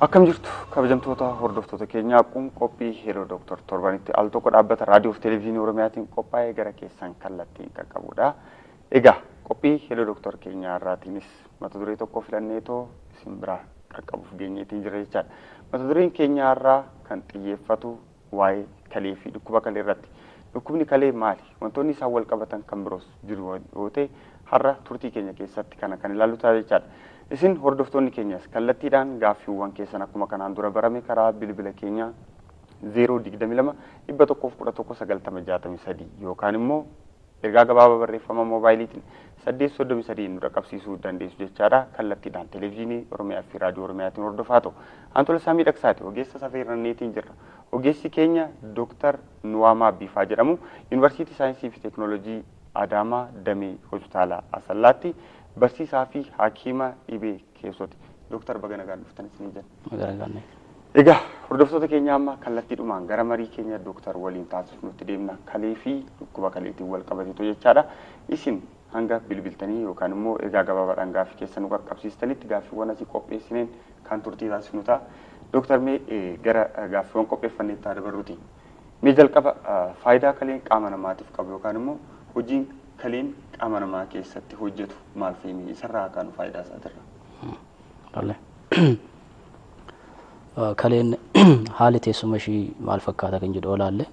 Akkam jirtu, kabajamtoota hordoftoota keenyaa? Kun qophii Hello Doctor torbanitti al tokko dhaabbata raadiyoo fi televezyiinii Oromiyaatiin qophaa'ee gara keessan kallattiin qaqqabudha. Egaa qophii Hello Doctor keenyaa irraatiinis mata duree tokko filanneetoo isin biraa qaqqabuuf geenyeetiin jira jechaadha. Mata dureen keenya irraa kan xiyyeeffatu waa'ee kalee fi dhukkuba kalee irratti. Dhukkubni kalee maali? Wantoonni isaan wal qabatan kan biroos jiru yoo ta'e, har'a turtii keenya keessatti kana kan ilaallu ta'a jechaadha. Isin hordoftoonni keenyas kallattiidhaan gaaffiiwwan keessan akkuma kanaan dura barame karaa bilbila keenya 022 111 90 63 yookaan immoo ergaa gabaabaa barreeffama moobaayiliitiin 833 nu dhaqqabsiisuu dandeessu jechaadha. Kallattiidhaan televezyiinii Oromiyaa fi raadiyoo Oromiyaatiin hordofaa ta'u. Antola Saamii Dhaqsaati ogeessa safeerranneetiin jirra. Ogeessi keenya Dooktar Nuwaamaa Biifaa jedhamu, Yuunivarsiitii Saayinsii fi Teekinooloojii Adaamaa Damee Hospitaala Asallaatti barsiisaa fi hakiima dhibee keessooti. Dooktar, baga nagaan dhuftan isinii jenna. Egaa hordoftoota keenya, amma kallattiidhumaan gara marii keenya dooktar waliin taasifnutti deemna. Kalee fi dhukkuba kaleetiin wal qabateetu jechaadha. Isin hanga bilbiltanii yookaan immoo ergaa gabaabaadhaan gaaffii keessan nu qaqqabsiistanitti gaaffiiwwan asii qopheessineen kan turtii taasifnu ta'a. Dooktar, mee gara gaaffiiwwan qopheeffanneetti haa dabarruuti. Mee jalqaba faayidaa kaleen qaama namaatiif qabu yookaan immoo hojiin kaleen qaama namaa keessatti hojjetu maal fa'i? Isarraa haa kaanu, faayidaa isaatirra. Kaleen haalli teessuma ishii maal fakkaata kan jedhu olaalle,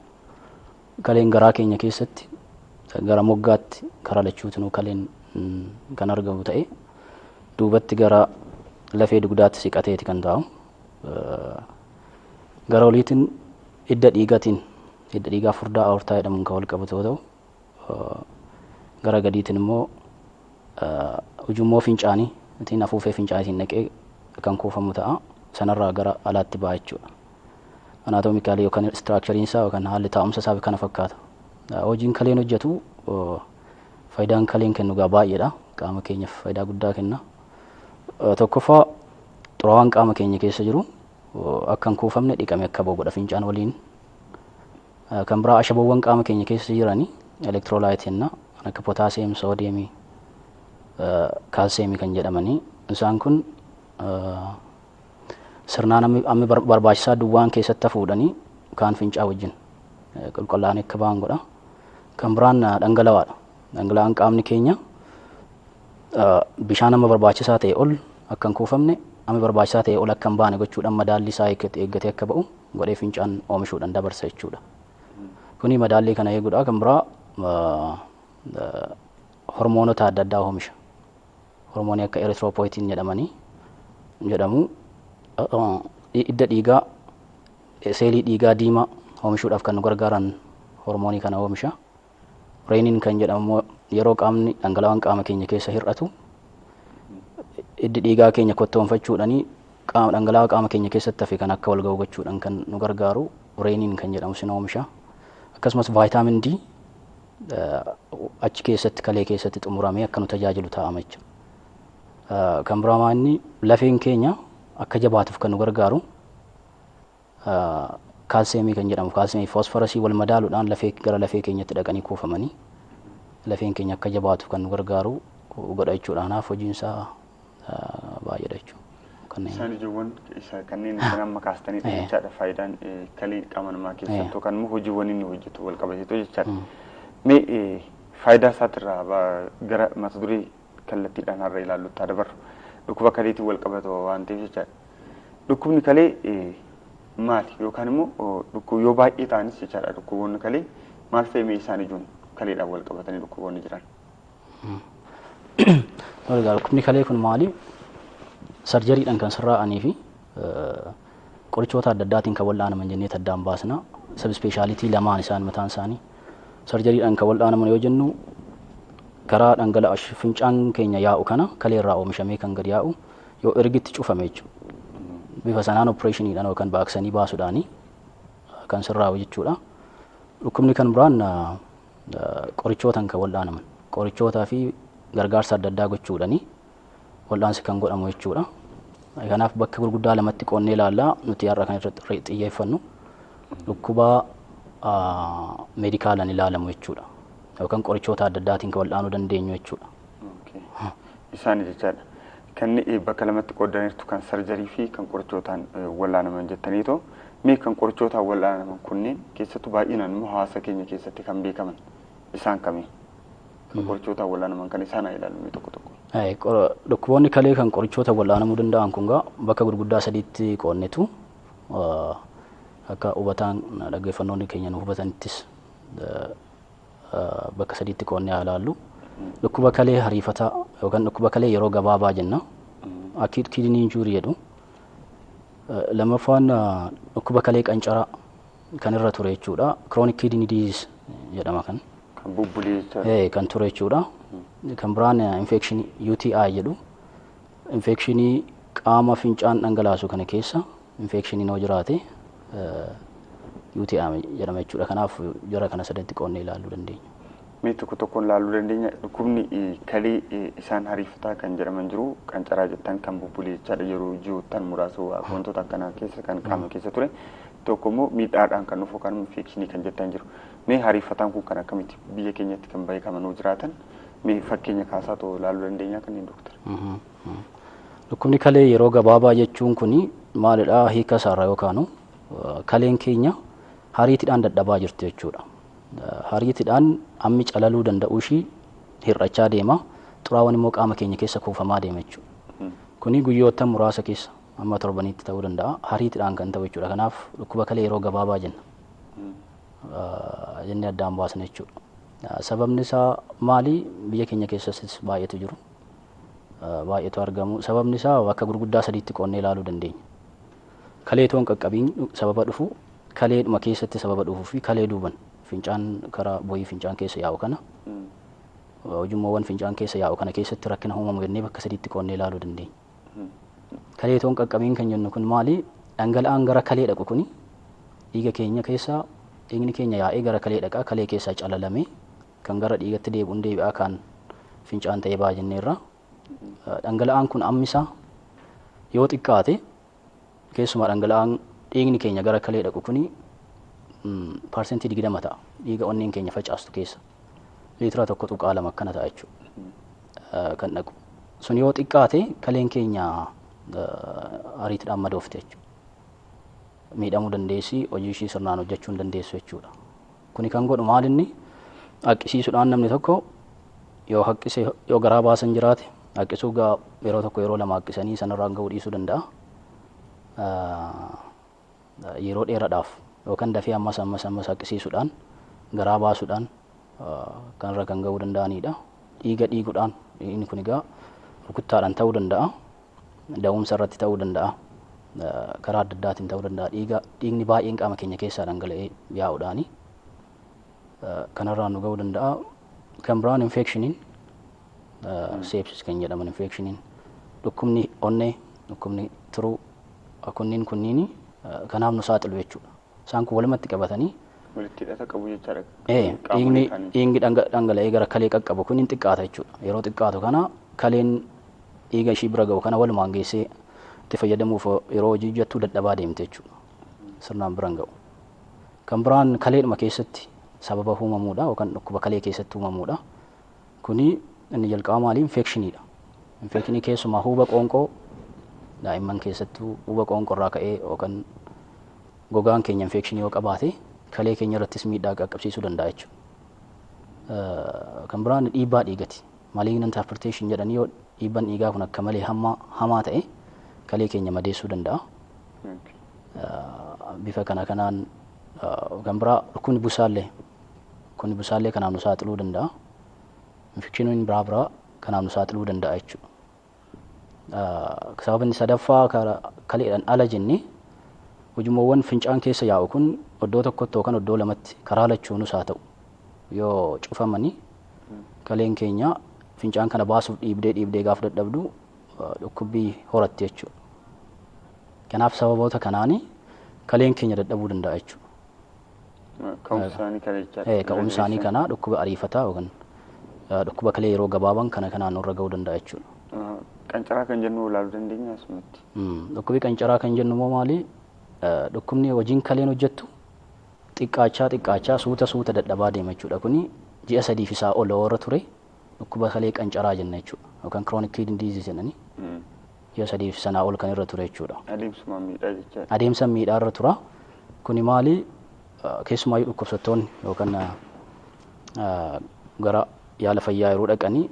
kaleen garaa keenya keessatti gara moggaatti karaa lachuutinuu kaleen kan argamu ta'e, duubatti gara lafee dugdaatti siqateeti kan taa'u. Gara oliitiin hidda dhiigatiin, hidda dhiigaa furdaa aortaa jedhamuun kan wal qabatu yoo ta'u, gara gadiitiin immoo ujummoo fincaanii ittiin afuufee fincaaniitiin naqee kan kuufamu ta'a. Sanarraa gara alaatti ba'a jechuudha. Anatomically yookaan structureiin isaa yookaan haalli taa'umsa isaa kana fakkaata. Hojiin kaleen hojjetu, faayidaan kaleen kennu gaa baay'eedha. Qaama keenyaaf faayidaa guddaa kenna. Tokkoffaa, xuraawaan qaama keenya keessa jiru akka hin kuufamne dhiqame akka ba'u godha fincaan waliin. Kan biraa, ashaboowwan qaama keenya keessa jiranii electrolyte jenna. Kan akka potassium, soodiyeemii, kaalsiyeemii kan jedhamanii, isaan kun sirnaan ammi barbaachisaa duwwaan keessatti hafuudhanii kaan fincaa wajjin qulqullaa'anii akka ba'an godha. Kan biraan dhangala'aadha. Dhangala'aan qaamni keenya bishaan amma barbaachisaa ta'e ol akka hin kuufamne, amma barbaachisaa ta'e ol akka hin baane gochuudhaan, madaalli isaa eeggatee akka ba'u godhee fincaan oomishuudhaan dabarsa jechuudha. Kuni madaallii kana eeguudha. Kan biraa, hormoonota adda addaa oomisha. Hormoonii akka erythropoietin jedhamanii jedhamu, hidda dhiigaa, seelii dhiigaa diimaa oomishuudhaaf kan nu gargaaran hormoonii kana oomisha. Renin kan jedhamu immoo yeroo qaamni dhangala'aan qaama keenya keessa hir'atu hiddi dhiigaa keenya kottoonfachuudhaanii qaama dhangala'aa qaama keenya keessatti hafe kan akka wal ga'u gochuudhaan kan nu gargaaru renin kan jedhamu sin oomisha. Akkasumas vitamin D achi keessatti kalee keessatti xumuramee akka nu tajaajilu taa'ama jechuudha. Kan biraa, inni lafeen keenya akka jabaatuuf kan nu gargaaru kaalseemii kan jedhamu, kaalseemii foosfarasii wal madaaluudhaan lafee gara lafee keenyatti dhaqanii kuufamanii lafeen keenya akka jabaatu kan nu gargaaru godha jechuudha. Kanaaf hojiin isaa baay'eedha jechuudha. Isaan ijoowwan isa kanneen isin amma kaastanidha jechaadha, faayidaan kalee qaama namaa keessatti yookaan immoo hojiiwwan inni hojjetu wal qabateetu jechaadha. Mee faayidaa isaatirraa gara mata duree kallattiidhaan har'a ilaallutti haa dabarru. Dhukkuba kaleetiin wal qabatu waan ta'eef jechaadha. Dhukkubni kalee maali, yookaan immoo dhukkuba yoo baay'ee ta'anis jechaadha, dhukkuboonni kalee maal fa'i? Mee isaan ijoon kaleedhaan wal qabatanii dhukkuboonni jiran? Dhukkubni kalee kun maali? Surgerydhaan kan sirraa'anii fi qorichoota adda addaatiin kan wal'aanaman jennee addaan baasna. Subspecialty lamaan isaan mataan isaanii. Surgerydhaan kan wal'aanaman yoo jennu, karaa dhangala'aa fincaan keenya yaa'u kana kaleerraa oomishamee kan gadi yaa'u yoo ergitti cufame jechuudha. Bifa sanaan operationiidhaan yookaan baqaqsanii baasuudhaani kan sirraa'u jechuudha. Dhukkubni kan biraan qorichootaan kan wal'aanaman. Qorichootaa fi gargaarsa adda addaa gochuudhaani wal'aansi kan godhamu jechuudha. Kanaaf bakka gurguddaa lamatti qoonnee ilaallaa. Nuti har'a kan irratti xiyyeeffannu dhukkuba medicalaan ilaalamu jechuudha. Yookaan qorichoota adda addaatiin kan wal'aanuu dandeenyu jechuudha. Isaan jechaadha. Kan bakka lamatti qoodaniirtu kan surgery fi kan qorichootaan wallaanaman jettaniitoo, mee kan qorichootaan wallaanaman kunneen keessattuu baay'inaan immoo hawaasa keenya keessatti kan beekaman isaan kamii? Kan qorichootaan wallaanaman kan isaan haa ilaallu mee tokko tokko. Dhukkuboonni kalee kan qorichoota wal'aanamuu danda'an kun gaa bakka gurguddaa sadiitti qoonnetu akka hubataan dhaggeeffannoonni keenya nu hubatanittis bakka sadiitti qoonnee haa ilaallu. Dhukkuba kalee hariifataa yookaan dhukkuba kalee yeroo gabaabaa jenna. Acute kidney injury jedhu. Lammaffaan dhukkuba kalee qancaraa kan irra ture jechuudha. Chronic kidney disease jedhama kan. Kan bubbulee jechaadha. Kan ture jechuudha. Kan biraan infekshinii UTI jedhu. Infekshinii qaama fincaan dhangalaasu kana keessa infekshiniin yoo jiraate UTI jedhama jechuudha. Kanaaf jara kana sadatti qoonnee ilaaluu dandeenya. Mee tokko tokkoon ilaaluu dandeenya. Dhukkubni kalee isaan hariifataa kan jedhaman jiru, qancaraa jettan, kan bubbulee jechaadha, yeroo ji'oottan muraasa wantoota akkanaa keessa kan qaama keessa ture. Tokko immoo miidhaadhaan kan dhufu kan infekshinii kan jettan jiru. Mee hariifataan kun kan akkamitti biyya keenyatti kan beekaman yoo jiraatan, mee fakkeenya kaasaa ta'uu ilaaluu dandeenya kanneen, doktara? Dhukkubni kalee yeroo gabaabaa jechuun kuni maalidha? Hiika isaarraa yookaanu kaleen keenya hariitiidhaan dadhabaa jirti jechuudha. Hariitiidhaan hammi calaluu danda'uu ishii hir'achaa deema. Xuraawwan immoo qaama keenya keessa kuufamaa deema jechuudha. Kuni guyyoota muraasa keessa amma torbaniitti ta'uu danda'a. Hariitiidhaan kan ta'u jechuudha. Kanaaf dhukkuba kalee yeroo gabaabaa jenna. Jennee addaan baasna jechuudha. Sababni isaa maali? Biyya keenya keessattis baay'eetu jiru. Baay'eetu argamu. Sababni isaa bakka gurguddaa sadiitti qoonnee ilaaluu dandeenya. Kalee toon qaqqabiin sababa dhufu, kaleedhuma keessatti sababa dhufuu fi kalee duuban fincaan karaa boyii fincaan keessa yaa'u kana, ujummoowwan fincaan keessa yaa'u kana keessatti rakkina uumamu jennee bakka sadiitti qoonnee ilaaluu dandeenya. Kalee toon qaqqabiin kan jennu kun maali? Dhangala'aan gara kalee dhaqu kuni dhiiga keenya keessaa, dhiigni keenya yaa'ee gara kalee dhaqa, kalee keessaa calalamee kan gara dhiigatti deebi'uun deebi'aa, kan fincaan ta'ee ba'a jenneerra. Dhangala'aan kun ammisaa yoo xiqqaate, keessumaa dhangala'aan dhiigni keenya gara kalee dhaqu kuni 20% ta'a dhiiga onneen keenya facaastu keessa. Liitira 1.2 akkana ta'a jechuudha kan dhaqu. Sun yoo xiqqaate kaleen keenya ariitiidhaan madoofte jechuudha. Miidhamuu dandeessi, hojii ishii sirnaan hojjechuu hin dandeessu jechuudha. Kuni kan godhu maal? Inni haqqisiisuudhaan, namni tokko yoo haqqise, yoo garaa baasan jiraate, haqqisuu gaa yeroo tokko yeroo lama haqqisanii sanarraan ga'uu dhiisuu danda'a. Yeroo dheeraadhaaf yookaan dafee ammas ammas ammas haqqisiisuudhaan, garaa baasuudhaan kanarra kan ga'uu danda'anidha. Dhiiga dhiiguudhaan, inni kun egaa rukuttaadhaan ta'uu danda'a. Da'umsa irratti ta'uu danda'a. Karaa adda addaatiin ta'uu danda'a. Dhiiga, dhiigni baay'een qaama keenya keessaa dhangala'ee yaa'uudhaani kanarraan nu ga'uu danda'a. Kan biraan infekshiniin, sepsis kan jedhaman infekshiniin, dhukkubni onnee, dhukkubni tiruu kunniin kunniini kanaaf nu saaxilu jechuudha. Isaan kun walumatti qabatanii Walitti hidhata qabu jechaadha. Dhiigni dhiigni dhangala'ee gara kalee qaqqabu kun hin xiqqaata jechuudha. Yeroo xiqqaatu kana kaleen dhiiga ishii bira ga'u kana walumaan geessee itti fayyadamuuf yeroo hojii hojjettu dadhabaa deemte jechuudha. Sirnaan bira hin ga'u. Kan biraan kaleedhuma keessatti sababa uumamuudha yookaan dhukkuba kalee keessatti uumamuudha. Kuni inni jalqaba maali? Infekshiniidha. Infekshinii keessumaa huuba qoonqoo, daa'imman keessattuu huuba qoonqoo irraa ka'ee yookaan gogaan keenya infekshinii yoo qabaate kalee keenya irrattis miidhaa qaqqabsiisuu danda'a jechuudha. Kan biraan dhiibbaa dhiigati. Malignant hypertension jedhanii, yoo dhiibban dhiigaa kun akka malee hamma hamaa ta'e kalee keenya madeessuu danda'a. Bifa kana kanaan kan biraa dhukkubni busaallee kanaaf nu saaxiluu danda'a. Infekshiniin biraa biraa kanaaf nu saaxiluu danda'a jechuudha. Sababni sadaffaa kaleedhaan ala jennee, ujummoowwan fincaan keessa yaa'u kun iddoo tokkotti yookaan iddoo lamatti karaa lachuunus haa ta'u yoo cufamanii, kaleen keenya fincaan kana baasuuf dhiibdee dhiibdee gaafa dadhabdu dhukkubbii horatti jechuudha. Kanaaf sababoota kanaani kaleen keenya dadhabuu danda'a jechuudha. Ka'umsi isaanii kana jechaadha. Ka'umsi isaanii kana, dhukkuba ariifataa yookaan dhukkuba kalee yeroo gabaaban kana kanaan nurra ga'uu danda'a jechuudha. Qancaraa kan jennu ilaaluu dandeenya asumatti. Dhukkubi qancaraa kan jennu immoo maali? Dhukkubni hojiin kaleen hojjettu xiqqaachaa xiqqaachaa suuta suuta dadhabaa deema jechuudha. Kuni ji'a 3f isaa ol warra ture dhukkuba kalee qancaraa jenna jechuudha. Yookaan chronic kidney disease jedhanii. Ji'a 3 fi sanaa ol kan irra ture jechuudha. Adeemsuma miidhaa jechaadha. Adeemsa miidhaa irra tura. Kuni maali? Keessumaayyuu dhukkubsattoonni yookaan gara yaala fayyaa yeroo dhaqanii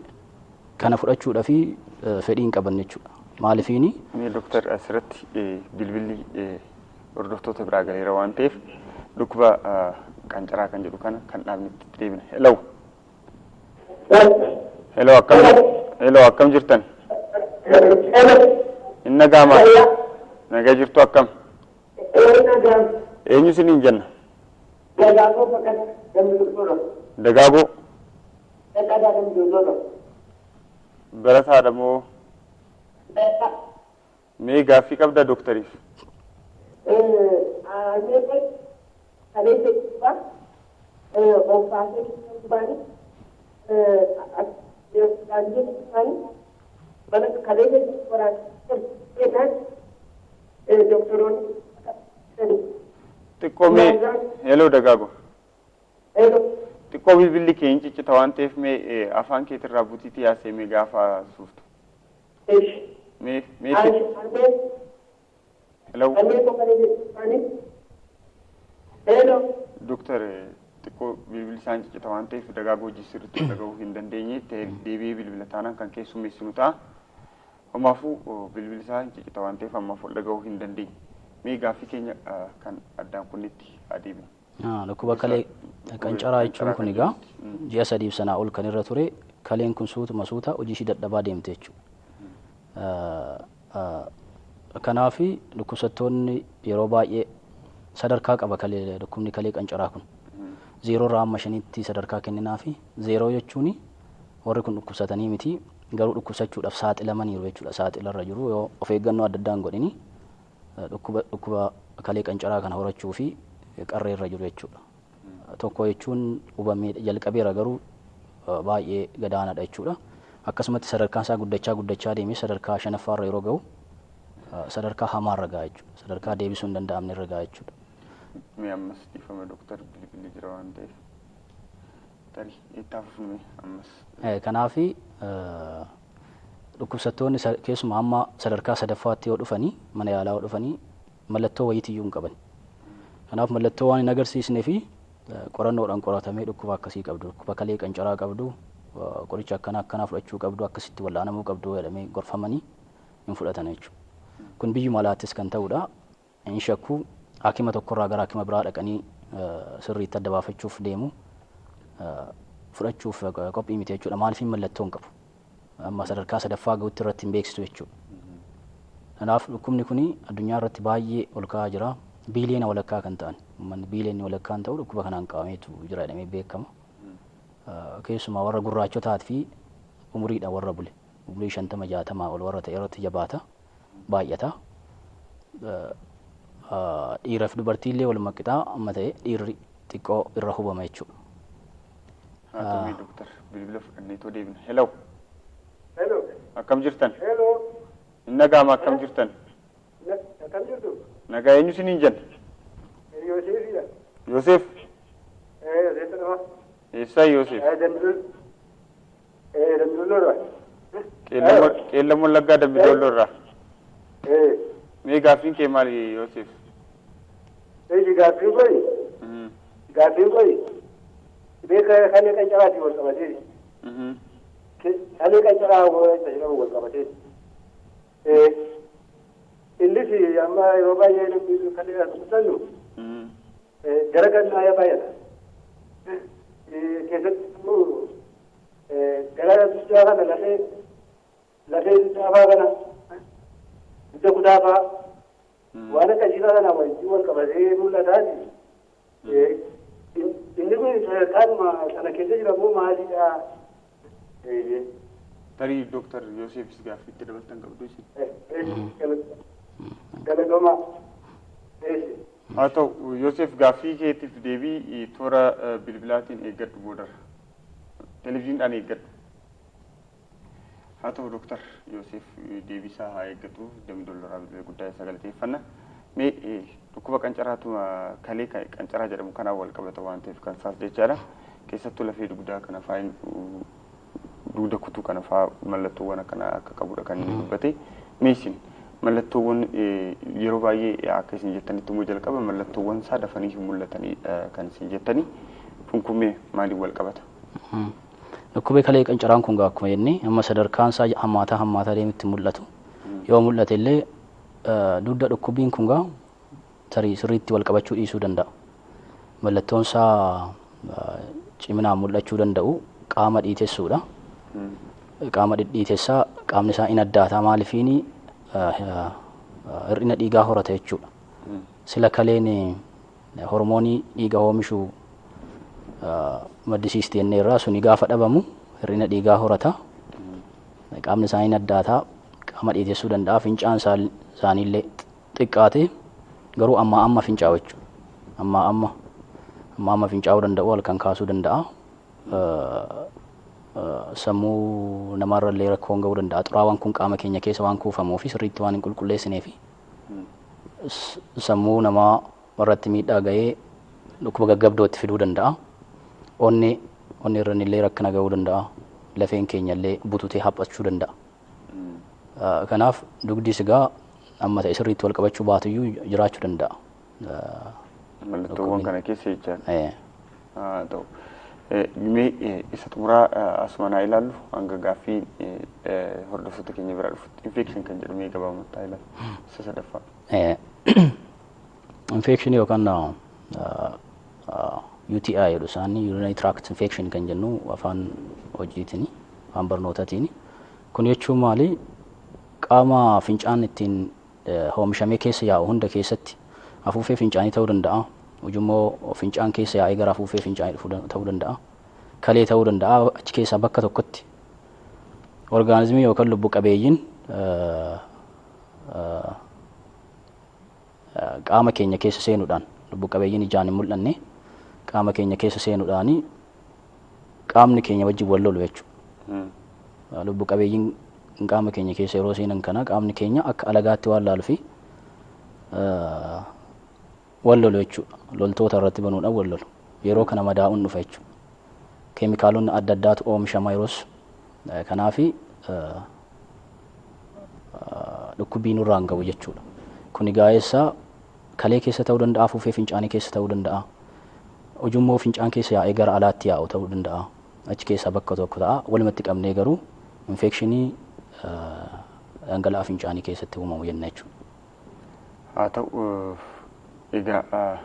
kana fudhachuudhaa fi fedhii hin qaban jechuudha. Maaliifiini? Mee dooktar, asirratti bilbilli hordoftoota biraa galeera waan ta'eef, dhukkuba qancaraa kan jedhu kana kan dhaabnetti deebina. Hello. Hello, akkam, hello, akkam jirtan? Hin nagaama. Nagaa jirtu, akkam? Eenyu isiniin jenna? Dagaagoo Baqqalaa, Dambidolloo. Dagaagoo. Baqqalaa, Dambidolloo. Barataadha moo? Mee gaaffii qabdaa dooktariif? Kaleessa jechuudha. Of baasee baanii daandii mana kaleessa waraabaa doktoroonni. Xiqqoo mee, hello Dagaagoo. Xiqqoo bilbilli kee hin ciccita waan ta'eef, mee afaan keetirraa butiitii yaasee mee gaafa suuftu. Mee mee, hello. Dooktar, xiqqoo bilbilli isaan ciccita waan ta'eef Dagaagoo hojii sirriitti dhagahuu hin dandeenye. Deebi'ee bilbila taanaan kan keessummeessinu ta'a. Homaafuu bilbilli isaa hin ciccita waan ta'eef ammaaf ol dhagahuu hin dandeenye. Mee gaaffii keenya kan addaan kunnitti adeemnu. Dhukkuba kalee qancaraa jechuun kun egaa ji'a 3f sanaa ol kan irra ture, kaleen kun suutuma suuta hojii ishii dadhabaa deemte jechuudha. Kanaafi dhukkubsattoonni yeroo baay'ee sadarkaa qaba kalee, dhukkubni kalee qancaraa kun. 0 irraa hamma 5tti sadarkaa kenninaafi. 0 jechuun warri kun dhukkubsatanii miti, garuu dhukkubsachuudhaaf saaxilamaniiru jechuudha. Saaxilarra jiru, yoo of eeggannoo adda addaan godhini dhukkuba kalee qancaraa kana horachuu fi qarreerra jiru jechuudha. 1 jechuun hubamee jalqabeera, garuu baay'ee gadaanaadha jechuudha. Akkasumatti sadarkaan isaa guddachaa guddachaa deemee sadarkaa shanaffaarra yeroo gahu sadarkaa hamaarra gaha jechuudha. Sadarkaa deebisuu hin danda'amne irra gaha jechuudha. Mee ammas dhiifama dooktar, bilbilli jira waan ta'eef. Tarii itti hafuufne ammas. Kanaafi dhukkubsattoonni keessumaa hamma sadarkaa sadaffaatti yoo dhufanii, mana yaalaa yoo dhufanii, mallattoo wayiitiyyuu hin qaban. Kanaaf mallattoo waan hin agarsiisnee fi qorannoodhaan qoratamee dhukkuba akkasii qabdu, dhukkuba kalee qancaraa qabdu, qoricha akkana akkanaa fudhachuu qabdu, akkasitti wal'aanamuu qabdu jedhamee gorfamanii hin fudhatan jechuudha. Kun biyyuma alaattis kan ta'udha. Hin shakkuu, hakima tokkorraa gara hakima biraa dhaqanii sirriitti adda baafachuuf deemu, fudhachuuf qophii miti jechuudha. Maaliif? Mallattoo hin qabu. Amma sadarkaa sadaffaa gahutti irratti hin beeksisu jechuudha. Kanaaf dhukkubni kun addunyaa irratti baay'ee ol ka'aa jira. Biiliyoona walakkaa kan ta'an, uummanni biiliyoonni walakkaan ta'u dhukkuba kanaan qabameetu jira jedhamee beekama. Keessumaa warra gurraachotaa fi umuriidhaan warra bule, umurii 50 60 ol warra ta'e irratti jabaata, baay'ata. Dhiiraa fi dubartii illee waluma qixaa amma ta'e dhiirri xiqqoo irra hubama jechuudha. Haa ta'u dooktar, bilbila fudhanneetoo deebina. Hello. Hello. Akkam jirtan? Hello. Hin nagaama, akkam jirtan? Akkam jirtu? Nagaa, eenyu isiniin jenna? Yoseefidha. Yoseef? Yoseef jedhama. Eessaa Yoseef? Dambidolloo. Qeellam Wallaggaa, Dambidolloo irraa. Mee gaaffiin kee maali, Yoseef? Gaaffiin koyi dhibee kalee qancaraatiin wal qabatee, kalee qancaraa jedhamu wal qabatee. Innis amma yeroo baay'ee namni kalee dhukkubsannu gara gannaa baay'ata. Keessatti immoo gara dugdaa kana, lafee dugdaa fa'aa kana, dugda kutaa fa'aa, waan akkasii kana wajjin wal qabatee mul'ataati. Inni kun sadarkaanuma sana keessa jira moo maalidha? Tarii dooktar Yoseefis gaaffii itti dabaltan qabdu isin. Galatooma. Haa ta'u Yoseef, gaaffii keetiif deebii toora bilbilaatiin eeggadhu boodarra. Televezyiiniidhaan eeggadhu. Haa ta'u dooktar Yoseef deebisaa haa eeggatu. Dambidolloo bilbila guddaa isa galateeffanna. Mee dhukkuba qancaraatu kalee qancaraa jedhamu kanaan wal qabata waan ta'eef kan isaas jechaadha. Keessattuu lafee dugdaa kana fa'aa, dugda kutuu kana fa'aa, mallattoowwan akkanaa akka qabudha kan inni dubbate. Mee isin mallattoowwan yeroo baay'ee akka isin jettanitti immoo jalqaba mallattoowwan isaa dafanii hin mul'atanii kan isin jettanii kun kun mee maaliin wal qabata? Dhukkubee kalee qancaraan kun akkuma jennee amma sadarkaan isaa hammaataa hammaataa deemutti mul'atu. Yoo mul'ate illee dugda dhukkubbiin kun gaa tarii sirriitti wal qabachuu dhiisuu danda'a. Mallattoon isaa ciminaan mul'achuu danda'u qaama dhiitessuudha. Qaama dhidhiitessaa, qaamni isaa in addaataa, maalifiini hir'ina dhiigaa horata jechuudha. Sila kaleen hormoonii dhiiga oomishuu maddisiisti jennee irraa suni gaafa dhabamu hir'ina dhiigaa horata. Qaamni isaa in addaataa, qaama dhiitessuu danda'a. Fincaan isaaniillee xiqqaate garuu ammaa amma fincaa'u jechuudha. Ammaa amma ammaa amma fincaa'uu danda'u, halkan kaasuu danda'a. Sammuu namaarra illee rakkoon ga'uu danda'a. Xuraawaan kun qaama keenya keessa waan kuufamuu fi sirriitti waan hin qulqulleessineef sammuu namaa irratti miidhaa ga'ee dhukkuba gaggabdootti fiduu danda'a. Onnee onnee irra illee rakkina ga'uu danda'a. Lafeen keenya illee bututee haphachuu danda'a. Kanaaf dugdi sigaa amma ta'e sirriitti wal qabachuu baatuyyuu jiraachuu danda'a. Mallattoowwan kana keessa jechaan. Haa ta'u. Mee isa xumuraa asuma naa ilaallu hanga gaaffii hordoftoota keenya bira dhufutti, infection kan jedhu mee gabaabumatti haa ilaallu. Isa sadaffaa. Infection yookaan UTI jedhu isaanii, urinary tract infection kan jennu afaan hojiitiin, afaan barnootaatiin. Kun jechuun maali? Qaama fincaan ittiin oomishamee keessa yaa'u hunda keessatti, afuuffee fincaanii ta'uu danda'a. Ujummoo fincaan keessa yaa'ee gara afuuffee fincaanii dhufu ta'uu danda'a. Kalee ta'uu danda'a. Achi keessaa bakka tokkotti orgaanizimii yookaan lubbu qabeeyyiin qaama keenya keessa seenuudhaan, lubbu qabeeyyiin ijaan hin mul'anne qaama keenya keessa seenuudhaan qaamni keenya wajjin wal lolu jechuudha. Lubbu qabeeyyiin qaama keenya keessa yeroo seenan kana qaamni keenya akka alagaatti waan laaluu fi wal lolu jechuudha. Loltoota irratti banuudhaan wal lolu. Yeroo kana madaa'uun dhufa jechuudha. Keemikaalonni adda addaatu oomishama yeroos. Kanaafi dhukkubbii nurraan gahu jechuudha. Kuni gaa'eessa kalee keessa ta'uu danda'a, afuuffee fincaanii keessa ta'uu danda'a. Ujummoo fincaan keessa yaa'ee gara alaatti yaa'u ta'uu danda'a. Achi keessaa bakka tokko ta'a. Walumatti qabnee garuu infekshinii dhangala'aa fincaanii keessatti uumamu jenna jechuudha. Haa ta'u, egaa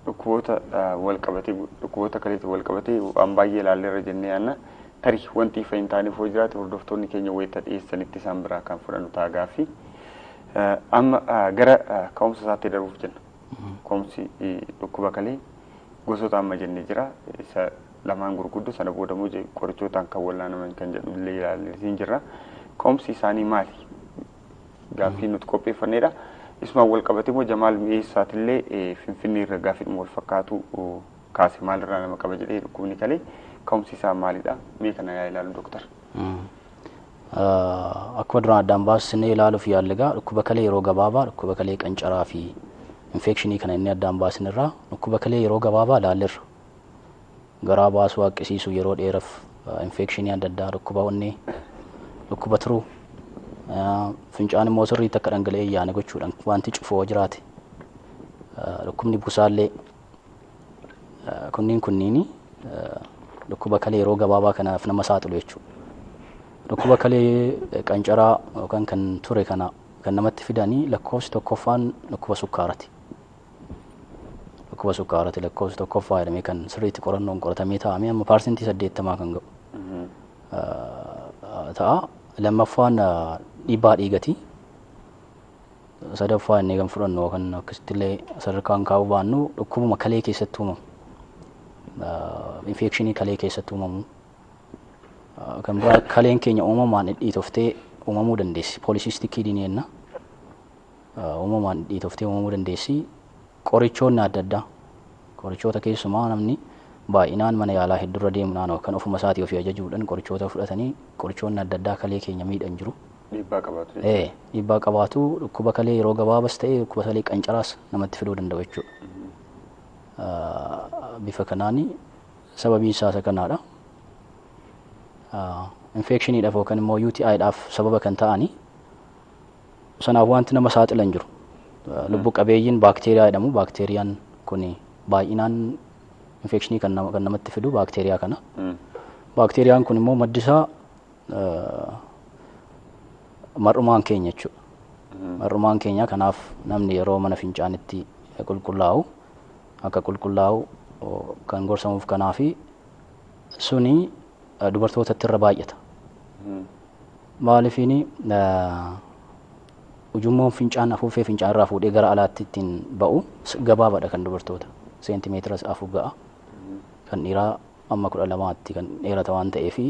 dhukkuboota wal qabatee, dhukkuboota kaleetti wal qabatee waan baay'ee ilaalleerra jennee yaadna. Tarii wanti ifa hin taaneef hoo jiraate hordoftoonni keenya wayita dhiyeessanitti isaan biraa kan fudhannu ta'a gaaffii. Amma gara ka'umsa isaatti darbuuf jenna. Ka'umsi dhukkuba kalee gosoota amma jennee jira. Isa lamaan gurguddoo sana booda immoo qorichootaan kan wallaanaman kan jedhu illee ilaallee jirra. Ka'umsi isaanii maali? Gaaffii nuti qopheeffannedha. Isumaan wal qabatee immoo Jamaal Mi'eessaatillee Finfinnee irra gaaffiidhuma wal fakkaatu kaase, maalirraa nama qaba jedhee, dhukkubni kalee ka'umsi isaa maalidha? Mee kana yaa ilaalu, dooktar. Akkuma duraan addaan baasnee ilaaluuf yaalle egaa dhukkuba kalee yeroo gabaabaa, dhukkuba kalee qancaraa fi infekshinii kana inni addaan baasnerraa dhukkuba kalee yeroo gabaabaa ilaalleerra. Garaa baasuu, haqqisiisuu yeroo dheeraaf, infekshinii adda addaa, dhukkuba onnee, dhukkuba tiruu, fincaan immoo sirriitti akka dhangala'ee yaane gochuudhaan wanti cufoo jiraate, dhukkubni busaallee, kunniin kunniini dhukkuba kalee yeroo gabaabaa kanaaf nama saaxilu jechuudha. Dhukkuba kalee qancaraa yookaan kan ture kana kan namatti fidanii lakkoofsi tokkoffaan dhukkuba sukkaarati. Dhukkuba sukkaarati lakkoofsi tokkoffaa jedhamee kan sirriitti qorannoon qoratamee taa'amee amma 80% kan ga'u ta'a. Lammaffaan dhiibbaa dhiigati. Sadaffaa inni kan fudhannu kan akkasitti illee sadarkaan kaa'uu baannu dhukkubuma kalee keessatti uumamu. Infekshinii kalee keessatti uumamu. Kan biraa kaleen keenya uumamaan dhidhiitoftee uumamuu dandeessi. Polycystic kidney jenna. Uumamaan dhidhiitoftee uumamuu dandeessi. Qorichoonni adda addaa, qorichoota keessumaa namni baay'inaan mana yaalaa hedduurra deemuudhaan yookaan ofuma isaatii ofii ajajuudhaan qorichoota fudhatanii, qorichoonni adda addaa kalee keenya miidhan jiru. Dhiibbaa qabaatu. Ee, dhiibbaa qabaatu, dhukkuba kalee yeroo gabaabas ta'e dhukkuba kalee qancaraas namatti fiduu danda'u jechuudha. Bifa kanaan sababiin isaa isa kanaadha. Infeekshiniidhaaf yookaan immoo UTI-dhaaf sababa kan ta'ani Sanaaf wanti nama saaxilan jiru. Lubbu qabeeyyiin baakteeriyaa jedhamu. Baakteeriyaan kun baay'inaan infekshinii kan namatti fidu baakteeriyaa kana. Baakteeriyaan kun immoo maddi isaa mar'umaan keenya jechuudha. Mar'umaan keenya kanaaf namni yeroo mana fincaanitti qulqullaa'u akka qulqullaa'u kan gorsamuuf kanaafi suni dubartootatti irra baay'ata. Maaliifiini ujummoon fincaan afuuffee fincaan irraa fuudhee gara alaatti ittiin ba'u gabaabaadha kan dubartoota. Seentimeetira 4 ga'a. Kan dhiiraa amma 12tti kan dheerata waan ta'eefi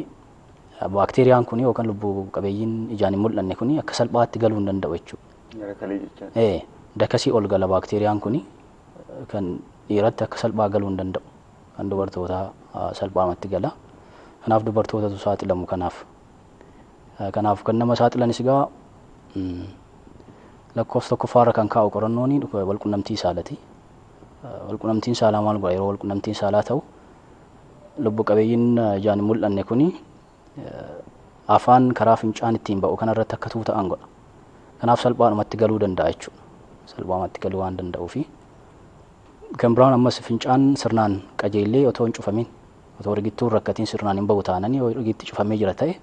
baakteeriyaan kun yookaan lubbu qabeeyyiin ijaan hin mul'anne kun akka salphaatti galuu hin danda'u jechuudha. Gara kalee jechaa. Dakasii ol gala baakteeriyaan kun kan dhiiratti akka salphaa galuu hin danda'u. Kan dubartootaa salphaamatti gala. Kanaaf dubartootatu saaxilamu kanaaf. Kanaaf kan nama saaxilanis egaa lakkoofsa tokkoffaarra kan kaa'u qorannoon walqunnamtii saalati. Walqunnamtiin saalaa maal godha? Yeroo walqunnamtiin saalaa ta'u lubbu qabeeyyiin ijaan hin mul'anne kuni afaan karaa fincaan ittiin ba'u kanarratti akka tuuta'an godha. Kanaaf salphaadhumatti galuu danda'a jechuudha. Salphaamatti galuu waan danda'uufi. Kan biraan ammas fincaan sirnaan qajeellee otoo hin cufamin otoo rigittuu hin rakkatiin sirnaan hin ba'u taananii yoo rigitti cufamee jira ta'e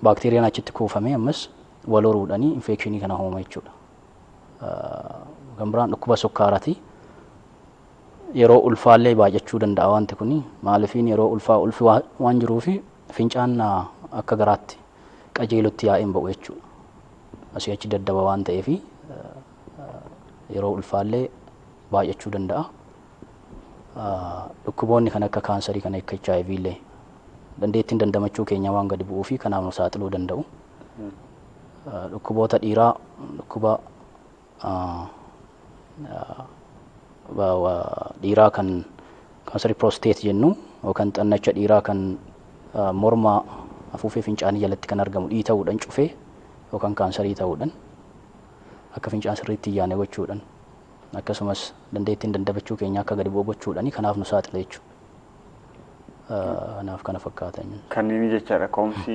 baakteeriyaan achitti kuufamee ammas wal horuudhanii infekshinii kana uuma jechuudha. Kan biraan dhukkuba sukkaaraati. Yeroo ulfaallee baay'achuu danda'a wanti kuni maaliifiin yeroo ulfaa ulfi waan jiruufi fincaan akka garaatti qajeelutti yaa'een ba'u jechuudha. Asii achi daddaba waan ta'eefi yeroo ulfaallee baay'achuu danda'a. Dhukkuboonni kan akka kaansarii kan akka HIV illee dandeettiin dandamachuu keenya waan gadi bu'uu fi kanaaf nu saaxiluu danda'u. Dhukkuboota dhiiraa dhukkuba dhiiraa kan kaansarii piroosteet jennu yookaan xannacha dhiiraa kan morma afuufee fincaanii jalatti kan argamu dhiita'uudhaan cufee yookaan kaansarii ta'uudhaan akka fincaan sirriitti hin yaane gochuudhaan akkasumas dandeettiin dandamachuu keenya akka gadi bu'u gochuudhaan kanaaf nu saaxila jechuudha. Kanaaf kana fakkaatan. Kanneen jechaadha ka'umsi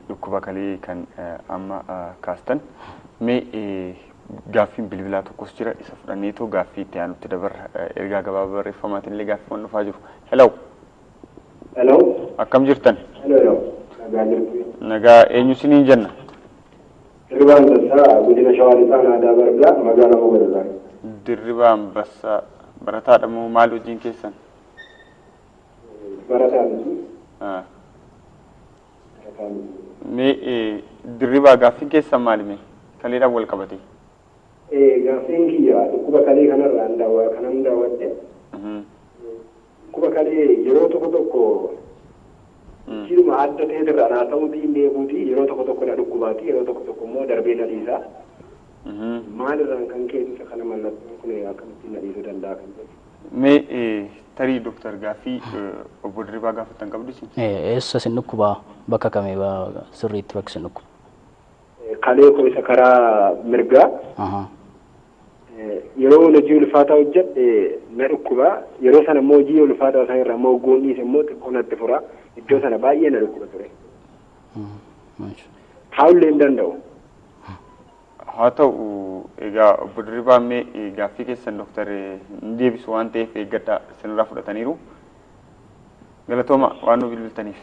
dhukkuba kalee kan amma kaastan. Mee gaaffiin bilbilaa tokkos jira isa fudhanneetoo gaaffii itti aanutti dabarra ergaa gabaabaa barreeffamaatiin illee gaaffiiwwan dhufaa jiru. Hello. Hello. Akkam jirtan? Hello. Hello. Nagaa jirtu. Nagaa eenyu isiniin jenna? Dirribaa Ambassaa godina Shawaa Lixaa Aadaa Bargaa magaalaa Mogadalaa. Dirribaa Ambassaa barataadha moo maal hojiin keessan? Barataa miti. Barataa miti. Mee dirribaa gaaffiin keessan maali mee? Kaleedhaan wal qabate. Gaaffiin kiyya dhukkuba kalee kanarraa kanan daawwadhe. Dhukkuba kalee yeroo tokko tokko jiruma adda ta'eetirraa naa ta'uutii hin beekuutii yeroo tokko tokko na dhukkubaati yeroo tokko tokko immoo darbee na dhiisa. Maalirraan kan ka'e isa kana mallattoon kun akkamittiin na dhiisuu danda'a kan jedhu. Mee tarii dooktar gaaffii obbo Dirribaa gaafatan qabdu isin? Eessa isin dhukkubaa bakka kamii sirriitti bakki isin dhukkuba? Kalee koo isa karaa mirgaa. Yeroo hojii ulfaataa hojjedhe na dhukkuba. Yeroo sana immoo hojii ulfaataa sana irraa immoo goon dhiise immoo xiqqoo natti fura. Iddoo sana baay'ee na dhukkuba ture. Taa'ullee hin danda'u. Haa ta'u egaa obbo Dirribaa mee gaaffii keessan dooktar hin deebisu waan ta'eef eeggadhaa isinirraa fudhataniiru. Galatooma waan nu bilbiltaniif.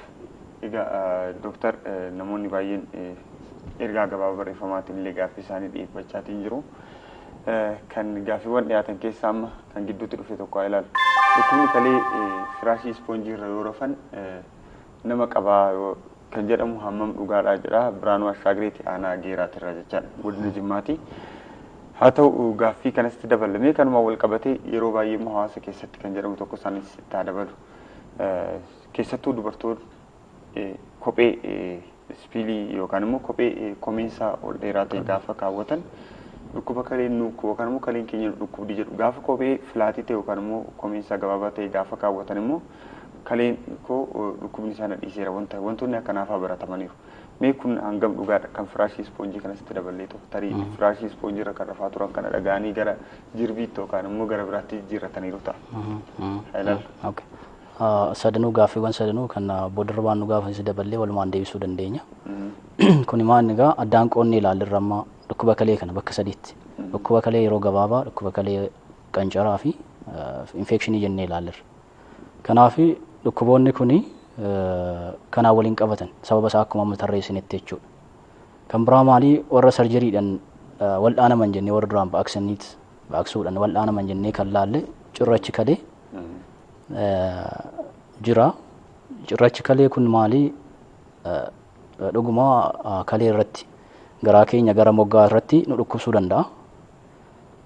Egaa dooktar namoonni baay'een ergaa gabaabaa barreeffamaatiin illee gaaffii isaanii dhiyeeffachaatiin jiru. Kan gaaffiiwwan dhiyaatan keessaa amma kan gidduutti dhufe tokko haa ilaalu. Dhukkubni kalee firaashii ispoonjii irra yoo rafan nama qabaa kan jedhamu hammam dhugaadhaa jedha. Biraanuu Ashaagireeti aanaa Geeraatirraa jechaadha. Godina Jimmaati. Haa ta'u gaaffii kanatti dabalamee kanuma wal qabatee yeroo baay'ee immoo hawaasa keessatti kan jedhamu tokko isaanis itti haa dabalu. Keessattuu dubartoonni kophee ispiilii yookaan immoo kophee komeensaa ol dheeraa ta'e gaafa kaawwatan dhukkuba kaleen nu yookaan immoo kaleen keenya dhukkubdi jedhu gaafa kophee filaatii ta'e yookaan immoo komeensaa gabaabaa ta'e gaafa kaawwatan immoo kaleen koo dhukkubni isaa na dhiiseera wantoonni akkanaafaa baratamaniiru. Mee kun hangam dhugaadha kan firaashii ispoonjii kanatti daballee tokko tarii firaashii ispoonjii irra kan rafaa turan kana dhaga'anii gara jirbiitti yookaan immoo gara biraatti jijjiirrataniiru ta'a. Haa ilaallu. Sadanuu gaaffiiwwan sadanuu kan obbo Dirribaan nu gaafanis daballee walumaan deebisuu dandeenya. Kuni maal egaa addaan qoonnee ilaallirra amma Dhukkuba kalee kana bakka sadiitti. Dhukkuba kalee yeroo gabaabaa, dhukkuba kalee qancaraa fi infekshinii jennee ilaalleerra. Kanaaf dhukkuboonni kuni kanaan waliin qabatan sababa isaa akkuma amma tarreessinetti jechuudha. Kan biraa maalii warra sarjeriidhaan wal'aanaman jennee warra duraan baqaqsaniit baqaqsuudhaan wal'aanaman jennee kan laalle cirrachi kalee jira. Cirrachi kalee kun maalii dhuguma kalee irratti garaa keenya gara moggaa irratti nu dhukkubsuu danda'a.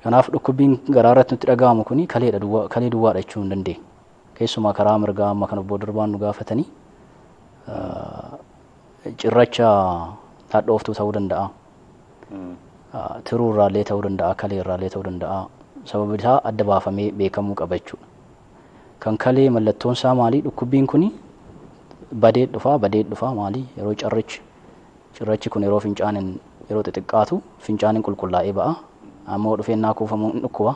Kanaaf dhukkubbiin garaa irratti nutti dhaga'amu kuni kaleedha duwwaa kalee duwwaadha jechuu hin dandeenyu. Keessumaa karaa mirgaa amma kan obbo Dirbaan nu gaafatanii cirracha hadhooftuu ta'uu danda'a. Tiruu irraallee ta'uu danda'a, kalee irraallee ta'uu danda'a. Sababni isaa adda baafamee beekamuu qaba jechuudha. Kan kalee mallattoon isaa maali? Dhukkubbiin kuni badee dhufaa, badee dhufaa maali? Yeroo carrichi cirrachi kun yeroo fincaanin yeroo xixiqqaatu fincaanin qulqullaa'ee ba'a. Ammoo dhufeennaa kuufamu hin dhukkuba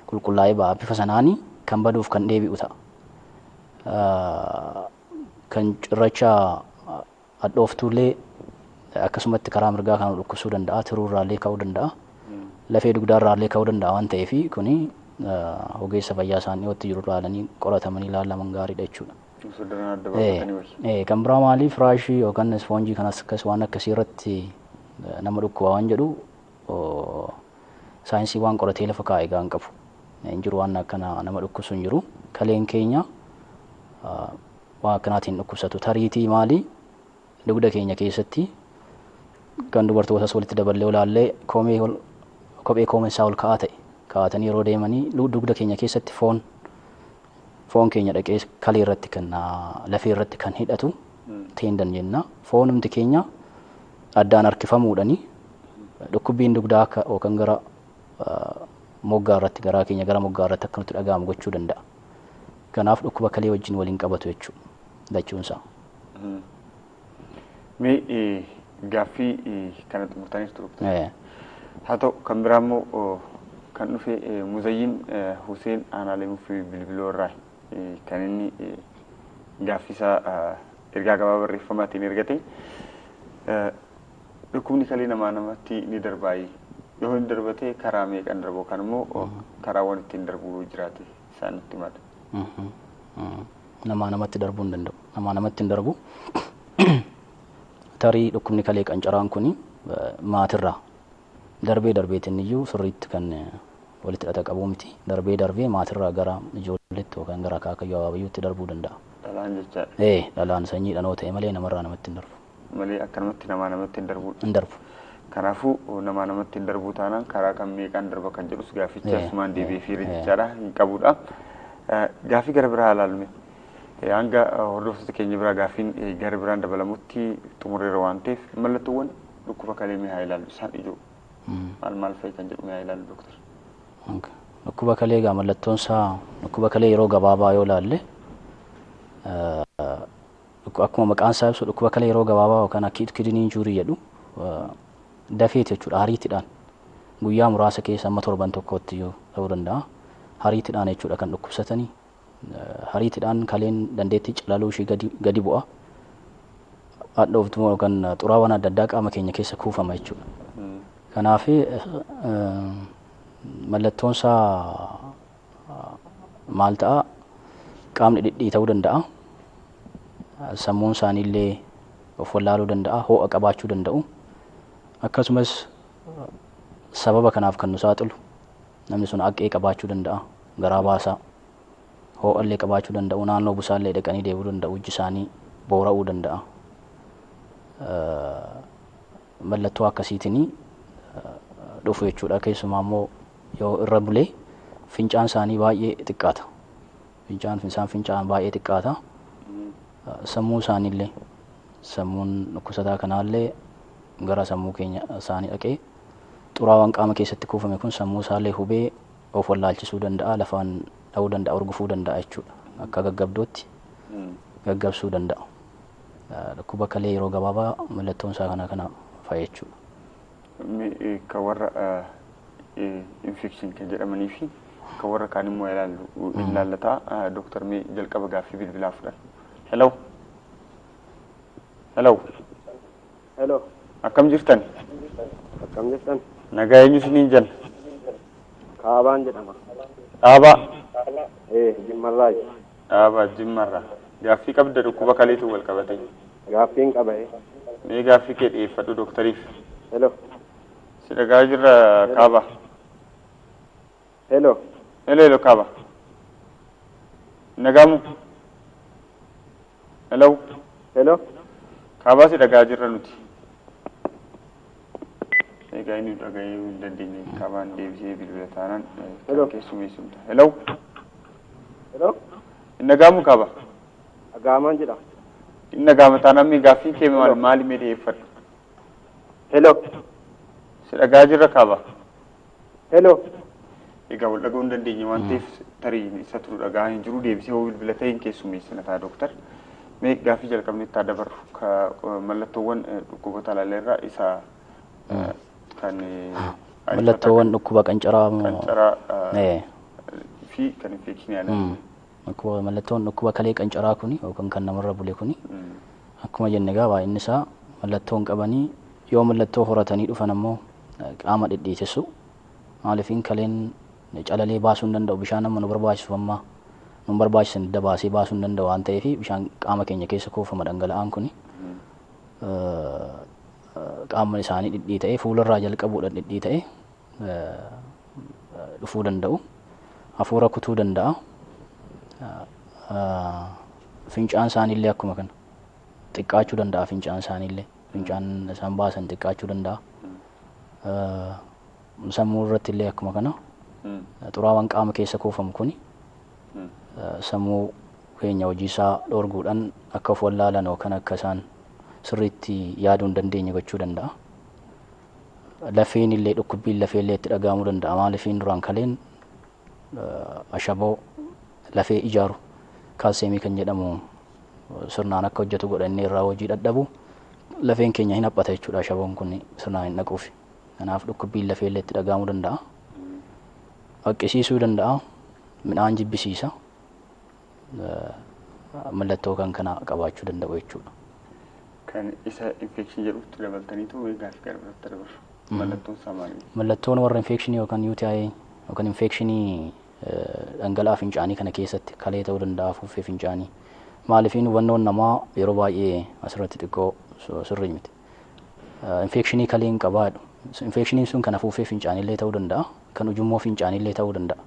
qulqullaa'ee ba'a. Bifa sanaanii kan baduuf kan deebi'u ta'a. Kan cirracha hadhooftuullee akkasumatti karaa mirgaa kan dhukkubsuu danda'a, tiruu irraallee ka'uu danda'a, lafee dugdaa irraallee ka'uu danda'a waan ta'eef kuni ogeessa fayyaa isaan dhiyootti jiru ilaalanii qoratamanii ilaalaman gaariidha jechuudha. Osoo daran adda baafatanii wayya. Kan biraa maali firaashii yookaan ispoonjii kanas akkas waan akkasii irratti nama dhukkuba waan jedhu saayinsii waan qoratee lafa kaa'e gaan qabu. Hin jiru waan akkana nama dhukkubsu hin jiru. Kaleen keenya waan akkanaatiin dhukkubsatu. Tariitii maali dugda keenya keessatti kan dubartootas walitti daballee olaallee koomee kophee koomeen ol ka'aa ta'e kaa'atanii yeroo deemanii dugda keenya keessatti foon keenya dhaqee kalee irratti kan lafee irratti kan hidhatu teendan jenna. Foonumti keenya addaan harkifamuudhani dhukkubbiin dugdaa akka yookaan gara moggaa irratti garaa keenya gara moggaa irratti akka nutti dhaga'amu gochuu danda'a. Kanaaf dhukkuba kalee wajjin waliin qabatu jechuudha lachuunsaa. Mee gaaffii kana xumurtaniif turte. Haa ta'u kan biraa immoo kan dhufe Muzayyin Hussein Aanaalee Mufii Bilbiloo irraa kan inni gaaffii isaa ergaa gabaabaa barreeffamaatiin ergate. Dhukkubni kalee namaa namatti ni darbaayi. Yoo inni darbate karaa meeqaan darbu yookaan immoo karaawwan ittiin darbu jiraate isaan nutti himata. Namaa namatti darbuu hin danda'u. Namaa namatti hin darbu. Tarii dhukkubni kalee qancaraan kuni maatirraa darbee darbeetiin iyyuu sirriitti kan walitti hidhata qabu miti. Darbee darbee maatirraa gara ijoolleetti yookaan gara akaakayyuu abaabayyuutti darbuu danda'a. Dhalaan jechaadha. Dhalaan sanyii dhanoo ta'e malee namarraa namatti hin darbu. Malee akkanumatti namaa namatti hin darbuudha. Hin darbu. Kanaafuu namaa namatti hin darbuu taanaan karaa kan meeqaan darba kan jedhus gaafficha asumaan deebi'ee fiire jechaadha hin qabudha. Gaaffii gara biraa ilaalume. Hanga hordoftoota keenya biraa gaaffiin gara biraan dabalamutti xumureera waan ta'eef mallattoowwan dhukkuba kalee mee haa ilaallu isaan ijoo maal maal fa'i kan jedhu mee haa ilaallu dooktar. Dhukkuba kalee egaa mallattoon isaa dhukkuba kalee yeroo gabaabaa yoo ilaalle akkuma maqaan isaa ibsu dhukkuba kalee yeroo gabaabaa yookaan acute kidney injury jedhu dafeeti jechuudha hariitiidhaan guyyaa muraasa keessa amma torban tokkotti yoo ta'uu danda'a hariitiidhaan jechuudha kan dhukkubsatanii hariitiidhaan kaleen dandeettii calaluu ishee gadi bu'a. Hadhooftuu yookaan xuraawwan adda addaa qaama keenya keessa kuufama jechuudha. Kanaaf mallattoon isaa maal ta'a? Qaamni dhidhiita'uu danda'a. Sammuun isaaniillee of wallaaluu danda'a. Ho'a qabaachuu danda'u. Akkasumas sababa kanaaf kan nu saaxilu namni sun haqqee qabaachuu danda'a. Garaa baasaa. Ho'allee qabaachuu danda'u. Naannoo busaallee dhaqanii deebi'uu danda'u. Ijji isaanii boora'uu danda'a. Mallattoo akkasiitiin dhufu jechuudha. Keessumaa immoo yoo irra bulee fincaan isaanii baay'ee xiqqaata. Fincaan isaan fincaa'an baay'ee xiqqaata. Sammuu isaaniillee sammuun dhukkubsataa kanaallee gara sammuu keenya isaanii dhaqee xuraawaan qaama keessatti kuufame kun sammuu isaallee hubee of wallaalchisuu danda'a, lafaan dha'uu danda'a, urgufuu danda'a jechuudha. Akka gaggabdootti gaggabsuu danda'a. Dhukkuba kalee yeroo gabaabaa mallattoon isaa kana kana fa'a jechuudha. Kan warra infekshin kan jedhamanii fi kan warra kaan immoo ilaallu ilaallata. Dooktar mee jalqaba gaaffii bilbilaa fudhan. Hello. Hello. Hello. Akkam jirtan? Akkam jirtan? Nagaa eenyu isiniin jenna? Kaabaan jedhama. Dhaabaa. Jimmarraayi. Dhaabaa Jimmarraa. Gaaffii qabda dhukkuba kaleetu wal qabate. Gaaffiin qaba. Mee gaaffii kee dhiyeeffadhu dooktariif. Hello. Si dhagaa jirra Kaabaa. Hello. Hello hello Kaabaa. Nagaamu. Hello. Hello. Kaabaa si dhagaa jirra nuti. Egaa inni dhaga'ee hin dandeenye Kaabaan deebisee bilbila taanaan Hello. kan keessummeessumta. Hello. Hello. Nagaamu Kaabaa. Agaamaan jedha. Inni nagaama taanaan mee gaaffii kee maal maali mee dhiyeeffadhu? Hello. Si dhagaa jirra Kaabaa. Hello. Egaa wal dhaga'uu hin dandeenye waan ta'eef tarii isa turu dhagaa hin jiru deebisee hoo bilbila ta'e hin keessummeessina ta'a dooktar. Mee gaaffii jalqabne itti dabarru mallattoowwan dhukkuboota ilaalleerraa isa kan Mallattoowwan dhukkuba qancaraa qancaraa fi kan infekshinii yaalan. Dhukkuba mallattoon dhukkuba kalee qancaraa kuni yookaan kan namarra bule kuni akkuma jenne egaa baay'inni isaa mallattoon qabanii yoo mallattoo horatanii dhufan ammoo qaama dhidhiitessu. Maaliifin kaleen calalee baasuu hin danda'u bishaan amma nu barbaachisu amma nu barbaachisan hidda baasee baasuu hin danda'u waan ta'eef bishaan qaama keenya keessa kuufama dhangala'aan kuni qaama isaanii dhidhiita'ee fuularraa jalqabuudhaan dhidhiita'ee dhufuu danda'u. Hafuura kutuu danda'a. Fincaan isaaniillee akkuma kana xiqqaachuu danda'a fincaan isaaniillee fincaan isaan baasan xiqqaachuu danda'a. Sammuu irratti illee akkuma kana xuraawaan qaama keessa kuufamu kuni sammuu keenya hojii isaa dhoorguudhaan akka of wallaalan yookaan akka isaan sirriitti yaaduu hin dandeenye gochuu danda'a. Lafeen illee dhukkubbiin lafee illee itti dhaga'amuu danda'a. Maaliifin duraan kaleen ashaboo lafee ijaaru kaalseemii kan jedhamu sirnaan akka hojjetu godha inni irraa hojii dadhabu lafeen keenya hin haphata jechuudha ashaboon kun sirnaan hin dhaquuf. Kanaaf dhukkubbiin lafee illee itti dhaga'amuu danda'a. Haqqisiisuu danda'a. Midhaan jibbisiisa. Mallattoo kan kana qabaachuu danda'u jechuudha. Kan isa infekshinii jedhutti dabaltaniitu gaaffii gara biraatti dabarru. Mallattoon isaa maali? Mallattoon warra infekshinii yookaan UTI yookaan infekshinii dhangala'aa fincaanii kana keessatti kalee ta'uu danda'a afuuffee fincaanii. Maaliifin hubannoon namaa yeroo baay'ee asirratti xiqqoo sirrii miti. Infekshinii kalee hin qabaadhu. Infekshiniin sun kan afuuffee fincaaniillee ta'uu danda'a, kan ujummoo fincaaniillee ta'uu danda'a.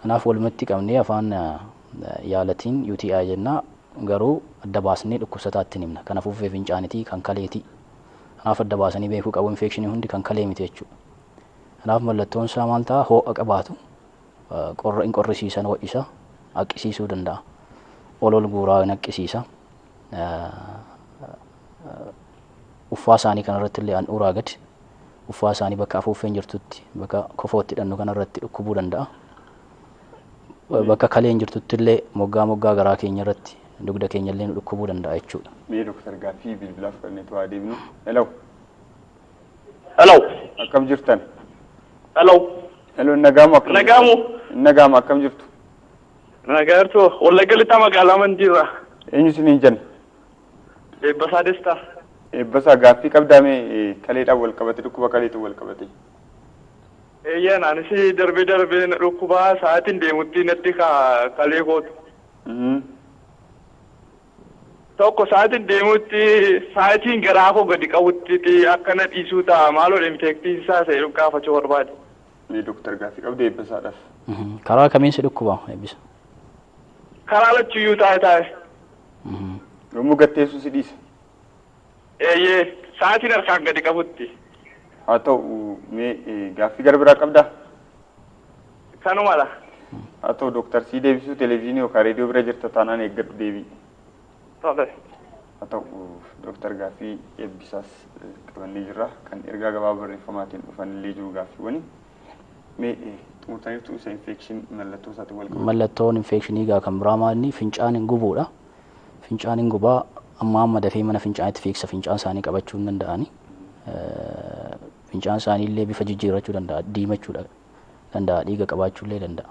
Kanaaf walumatti qabnee afaan yaalatiin UTI jenna garuu adda baasnee dhukkubsataatti himna. Kan afuuffee fincaanitii kan kaleetii. Kanaaf adda baasanii beekuu qabu infekshinii hundi kan kalee miti jechuudha. Kanaaf mallattoon isaa maal ta'a? Ho'a qabaatu. Qorra hin qorrisiisan ho'isa haqqisiisuu danda'a. Ol ol guuraa hin haqqisiisa. Uffaa isaanii kanarratti illee handhuuraa gadi uffaa isaanii bakka afuuffeen jirtutti bakka kofootti hidhannu kanarratti dhukkubuu danda'a. Bakka kaleen jirtutti illee moggaa moggaa garaa keenya irratti dugda keenya illee nu dhukkubuu danda'a jechuudha. Mee dooktar gaaffii bilbilaa fudhanneetu haa deebinu. Hello. Hello. Akkam jirtan? Hello. Hello nagaamu akkam jirtu? Nagaamu. Nagaamu akkam jirtu? Nagaartuu Wallagga Lixaa magaalaa Mandiirraa. Eenyu isiniin jenna? Eebbasaa Destaa. Eebbasaa gaaffii qabdaa mee kaleedhaan wal qabate dhukkuba kaleetu wal qabate. Eeyyaan anis darbee darbee na dhukkubaa sa'aatiin deemutti natti kalee kootu. Tokko sa'aatiin deemutti sa'aatiin garaa koo gadi qabutti akka na dhiisuu ta'a maaloo infeektii isaa ta'e gaafachuu barbaade. Mee dooktar gaaffii qabda eebbasaadhaaf. Karaa kamiin si dhukkuba eebbisa? Karaa lachuyyuu taa'e taa'e. Yommuu gatteessu si dhiisa. Eeyyee sa'aatiin harkaan gadi qabutti. Haa ta'u mee gaaffii gara biraa qabdaa? Kanumadha. Haa ta'u dooktar sii deebisuu televezyiinii yookaan reediyoo bira jirta taanaan eeggadhu deebii. Tole. Haa ta'u dooktar gaaffii eebbisaas qabannee jirra. Kan ergaa gabaabaa barreeffamaatiin dhufan illee jiru gaaffiiwwani. Mee xumurtaniirtu isa infekshin mallattoo isaatiin wal qabatu. Mallattoon infekshinii egaa kan biraa maalni fincaan hin gubuudha. Fincaan hin gubaa amma amma dafee mana fincaanitti fiigsa fincaan isaanii qabachuu hin danda'ani. Fincaan isaanii illee bifa jijjiirrachuu danda'a, diimachuu danda'a, dhiiga qabaachuu illee danda'a.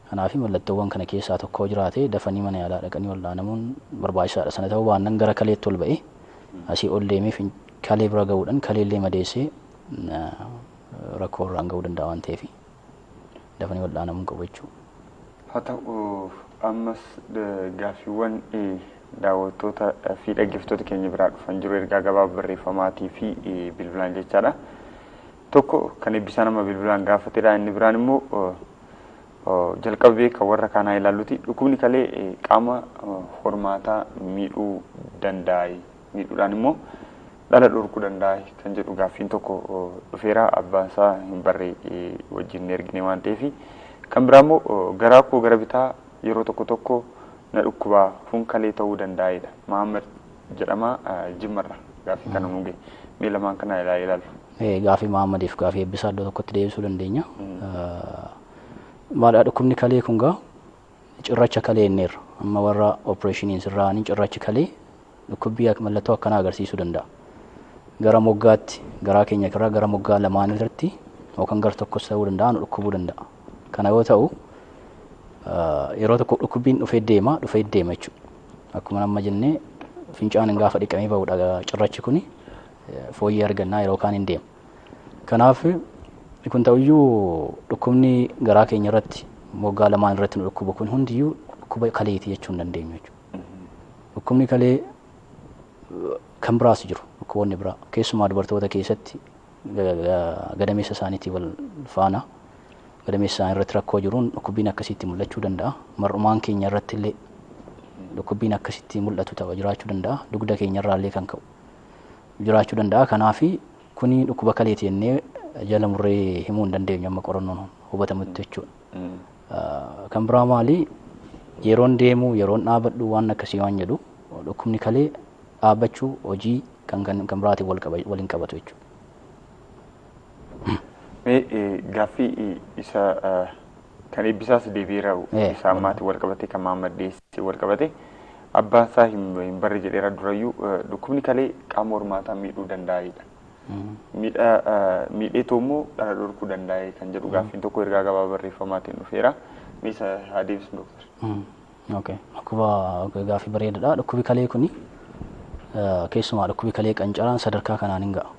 Kanaaf mallattoowwan kana keessaa tokko jiraate dafanii mana yaalaa dhaqanii wal'aanamuun barbaachisaadha. Sana ta'uu baannaan gara kaleetti ol ba'ee asii ol deemee kalee bira ga'uudhaan kalee illee madeessee Rakkoo irraan ga'uu danda'a waan ta'eef dafanii wal'aanamuu qabu jechuudha. Haa ta'u, ammas gaaffiiwwan daawwattoota fi dhaggeeffattoota keenya biraa dhufan jiru ergaa gabaabaa barreeffamaatii fi bilbilaan jechaadha. Tokko kan eebbisaa nama bilbilaan gaafatedha. Inni biraan immoo jalqabee kan warra kaanaa ilaalluti. Dhukkubni kalee qaama hormaataa miidhuu danda'a. Miidhuudhaan immoo dhala dhorkuu danda'a kan jedhu gaaffiin tokko dhufeera. Abbaan isaa hin barree wajjin ergine waan ta'eef. Kan biraa immoo garaa koo gara bitaa yeroo tokko tokko na dhukkubaa, kun kalee ta'uu danda'edha. Mahammad jedhama, Jimmarra gaaffii kana nuu gahe. Mee lamaan kana ilaalu. Gaaffii Mahammadiif gaaffii eebbisaa iddoo tokkotti deebisuu dandeenya. Maadhaa dhukkubni kalee kun gaa cirracha kalee inneerra. Amma warra opereeshiniin sirraa'anii cirrachi kalee dhukkubbii mallattoo akkanaa agarsiisuu danda'a. Gara moggaatti, garaa keenya irraa gara moggaa lamaan irratti yookaan gara tokkos ta'uu danda'a, nu dhukkubuu danda'a. Kana yoo ta'u yeroo tokko dhukkubbiin dhufee deema, dhufee deema jechuudha. Akkuma amma jennee fincaan gaafa dhiqamee ba'udha cirrachi kuni fooyyee argannaa, yeroo kaan hin deema. Kanaaf kun ta'uyyuu dhukkubni garaa keenya irratti moggaa lamaan irratti nu dhukkubu kun hundiyyuu dhukkuba kaleeti jechuu hin dandeenyu jechuudha. Dhukkubni kalee kan biraas jiru, dhukkuboonni biraa keessumaa dubartoota keessatti gadameessa isaaniitii wal faana gadameessa isaanii irratti rakkoo jiruun dhukkubbiin akkasitti mul'achuu danda'a. Mar'umaan keenya irratti illee dhukkubbiin akkasitti mul'atu ta'u jiraachuu danda'a. Dugda keenya irraa illee kan ka'u jiraachuu danda'a. Kanaafi kuni dhukkuba kaleeti jennee jala murree himuu hin dandeenyu amma qorannoon hubatamutti jechuudha. Kan biraa maali, yeroon deemu, yeroon dhaabadhu, waan akkasii waan jedhu, dhukkubni kalee dhaabbachuu hojii kan kan biraatiin waliin qabatu jechuudha. Mee gaaffii isa kan eebbisaas deebiira, isa ammaatiin wal qabate, kan Mahammad dhiyeessee wal qabate, abbaan isaa hin barre jedheera durayyuu, dhukkubni kalee qaama hormaataa miidhuu danda'edha. Miidheetoo immoo dhala dhorkuu danda'e kan jedhu gaaffiin tokko ergaa gabaabaa barreeffamaatiin dhufeera. Mee isa haa deebisnu, dooktar. Okay. Dhukkuba gaaffii bareedaadha. Dhukkubi kalee kuni keessumaa dhukkubi kalee qancaraan sadarkaa kanaan hin ga'a.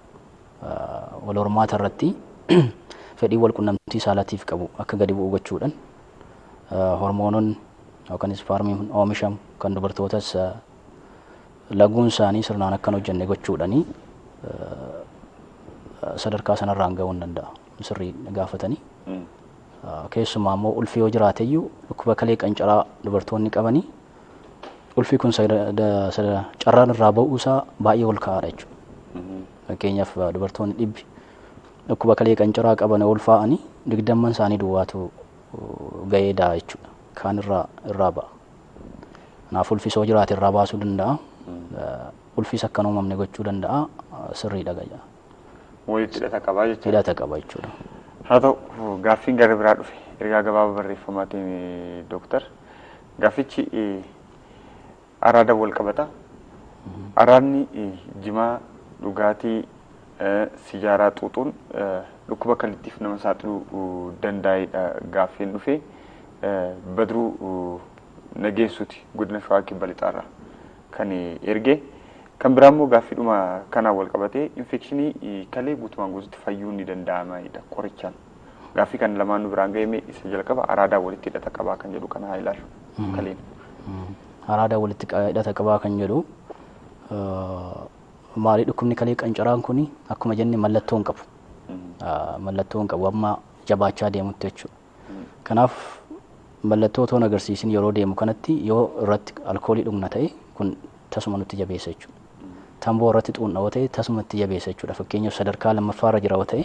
Wal hormaata irratti fedhii wal qunnamtii saalaatiif qabu akka gadi bu'u gochuudhaan hormoononni yookaan ispaarmiin oomishamu kan dubartootas laguun isaanii sirnaan akka hin hojjenne gochuudhaanii sadarkaa sanarraan ga'uu hin danda'a. Sirrii gaafatanii. Keessumaa immoo ulfi yoo jiraateyyuu dhukkuba kalee qancaraa dubartoonni qabanii ulfi kun carraan irraa ba'uusaa baay'ee ol ka'aadha jechuudha. Fakkeenyaaf dubartoonni dhibbi dhukkuba kalee qancaraa qaban ulfaa'anii 20 isaanii duwwaatu ga'ee da'a jechuudha. Kaan irraa ba'a. Kanaaf ulfi soo jiraate irraa baasuu danda'a. Ulfis akka hin uumamne gochuu danda'a. Sirriidha gaja. Walitti hidhata qabaa jechuudha. Hidhata qaba jechuudha. Haa ta'u, gaaffiin gara biraa dhufe ergaa gabaabaa barreeffamaatiin, dooktar. Gaaffichi araada wal qabata. Araadni jimaa, dhugaatii, sijaaraa xuuxuun dhukkuba kalittiif nama saaxiluu danda'edha gaaffiin dhufe. Badruu Nageessuuti, godina Shawaa Kibba Lixaarraa kan erge. Kan biraa immoo gaaffiidhuma kanaan wal qabatee infekshinii kalee guutumaan guututti fayyuu ni danda'amanidha qorichaan. Gaaffii kan lamaan nu biraan ga'e, isa jalqaba araadaan walitti hidhata qabaa kan jedhu kana haa ilaallu, kaleen. Araadaan walitti hidhata qabaa kan jedhu maali, dhukkubni kalee qancaraan kuni akkuma jenne mallattoo hin qabu. Mallattoo hin qabu amma jabaachaa deemutti jechuudha. Kanaaf mallattoo otoo hin agarsiisin yeroo deemu kanatti yoo irratti alkoolii dhugna ta'e kun tasuma nutti jabeessa jechuudha. Tamboo irratti xuunna yoo ta'e tasuma itti jabeessa jechuudha. Fakkeenyaaf sadarkaa lammaffaarra jira yoo ta'e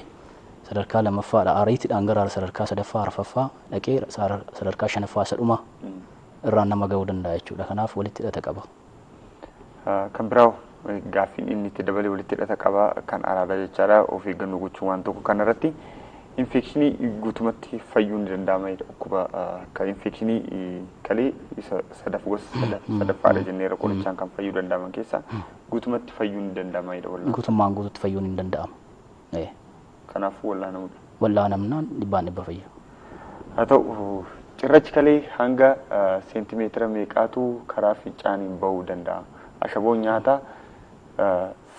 sadarkaa lammaffaadha ariitiidhaan gara sadarkaa sadaffaa, arfaffaa dhaqee sadarkaa shanaffaa isa dhuma irraan nama ga'uu danda'a jechuudha. Kanaaf walitti hidhata qaba. Kan biraa gaaffiin inni itti dabalee walitti hidhata qaba kan araadaa jechaadha. Of eeggannoo gochuun waan tokko kanarratti infekshinii guutumatti fayyuu ni danda'ama. Dhukkuba kan infekshinii kalee isa sadaf gosa sadaffaadha jenneera, qorichaan kan fayyuu danda'aman keessaa guutumatti fayyuu ni danda'ama wal'aansa. Guutummaan guututti fayyuun hin danda'ama. Kanaafuu wal'aanamuudha. Wal'aanamnaan 100% fayya. Haa ta'u, cirrachi kalee hanga seentimeetira meeqaatu karaa fincaaniin bahuu danda'a? Ashaboon nyaataa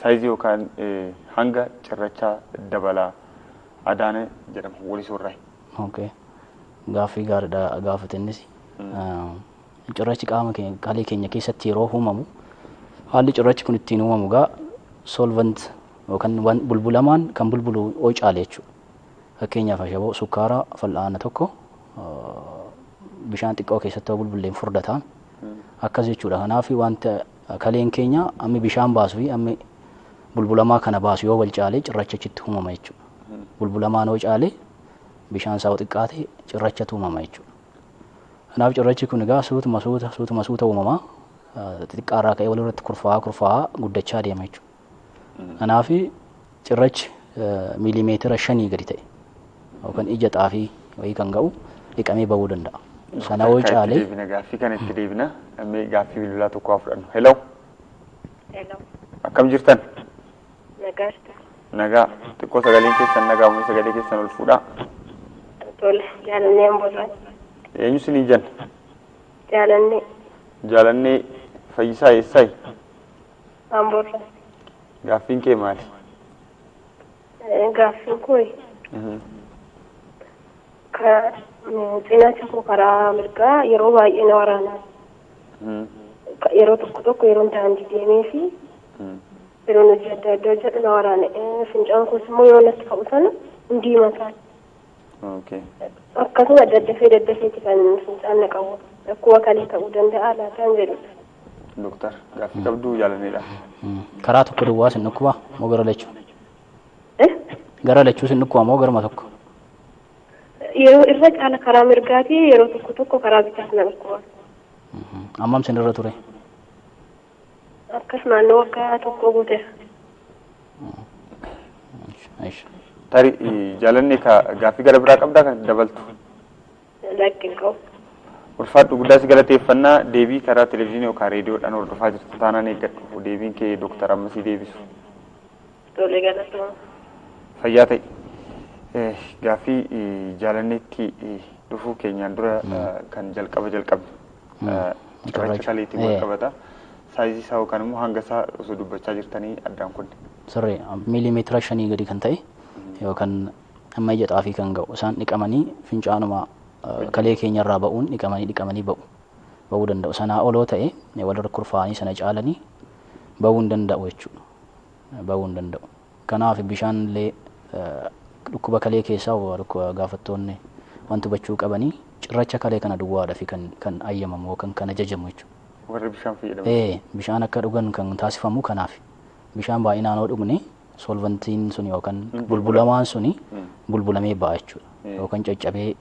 Saayizii yookaan hanga cirrachaa dabalaa Adaana jedhama Walisoorraa. Okay. Gaaffii gaariidha gaafate innis. Cirrachi qaama keenya kalee keenya keessatti yeroo uumamu haalli cirrachi kun ittiin uumamu gaa solvent yookaan waan bulbulamaan kan bulbulu oo caale jechuudha. Fakkeenyaaf ashaboo sukkaara fal'aana tokko bishaan xiqqoo keessatti yoo bulbulleen furdataa akkas jechuudha. Kanaaf wanta kaleen keenya ammi bishaan baasuu fi ammi bulbulamaa kana baasu yoo wal caale cirracha achitti uumama jechuudha. Bulbulamaan yoo caale bishaan isaa yoo xiqqaate cirrachatu uumama jechuudha. Kanaaf cirrachi kun egaa suutuma suuta suutuma suuta uumamaa xixiqqaarraa ka'ee walirratti kurfaa'aa kurfaa'aa guddachaa deema jechuudha. Kanaaf cirrachi miilimeetira 5 gadi ta'e yookaan ija xaafii wayii kan ga'u dhiqamee bahuu danda'a. Sana yoo caale Deebina gaaffii kana itti deebina. Mee gaaffii bilbilaa tokko haa fudhannu. Hello. Hello. Akkam jirtan? Nagaa jirta. Nagaa. Xiqqoo sagaleen keessan nagaa uumee sagalee keessan ol fuudhaa. Tole, Jaalannee Amboorraa. Eenyu isinii jenna? Jaalannee. Jaalannee Fayyisaa eessaayi? Amboorraa. Gaaffiin kee maali? Gaaffiin koo cinaacha koo karaa mirgaa yeroo baay'ee na waraana. Yeroo tokko tokko yeroon daandii deemee fi yeroon hojii adda addaa hojjedhu na waraana. Fincaan koos immoo yeroo natti ka'u sana hin diimataa. Akkasuma daddafee daddafeeti kan fincaan na qabu. Akkuma kalee ta'uu danda'a laataan jedhudha. Doktar, gaaffii qabduu Jaalanneedha. Karaa tokko duwwaa sin dhukkuba moo gara lachuu? Gara lachuu sin dhukkuba moo garuma tokko? Yeroo irra caala karaa mirgaati, yeroo tokko tokko karaa bitaas na dhukkuba. Ammam sin irra ture? Akkas naannoo waggaa tokko guuteera. Tarii Jaalannee gaaffii gara biraa qabdaa kan dabaltu? Lakkin qabu. Ulfaadhu, guddaa si galateeffannaa. Deebii karaa televezyiinii yookaan reediyoodhaan hordofaa jirtu taanaan eeggadhu. Deebiin kee dooktar ammasii deebisu. Tole, galatooma. Fayyaa ta'e. Gaaffii Jaalanneetti dhufuu keenyaan dura kan jalqaba jalqabne cirracha kaleetiin wal qabata. Saayizii isaa yookaan immoo hanga isaa osoo dubbachaa jirtanii addaan kunne. Sirrii, miilimeetira 5 gadi kan ta'e yookaan hamma ija xaafii kan ga'u isaan dhiqamanii fincaanuma kalee keenyarraa ba'uun dhiqamanii dhiqamanii ba'uu danda'u. Sanaa oloo ta'e walirra kurfaa'anii sana caalanii ba'uu hin danda'u jechuudha. Ba'uu hin danda'u. Kanaaf bishaan illee dhukkuba kalee keessaa gaafattoonni wanti hubachuu qabanii cirracha kalee kana duwwaadha fi kan ayyamamu yookaan kan ajajamu jechuudha. Warri bishaan fayyadaman. Bishaan akka dhugan kan taasifamu kanaaf. Bishaan baay'inaan yoo dhugne solvantiin sun yookaan bulbulamaan suni bulbulamee ba'a jechuudha. Yookaan caccabee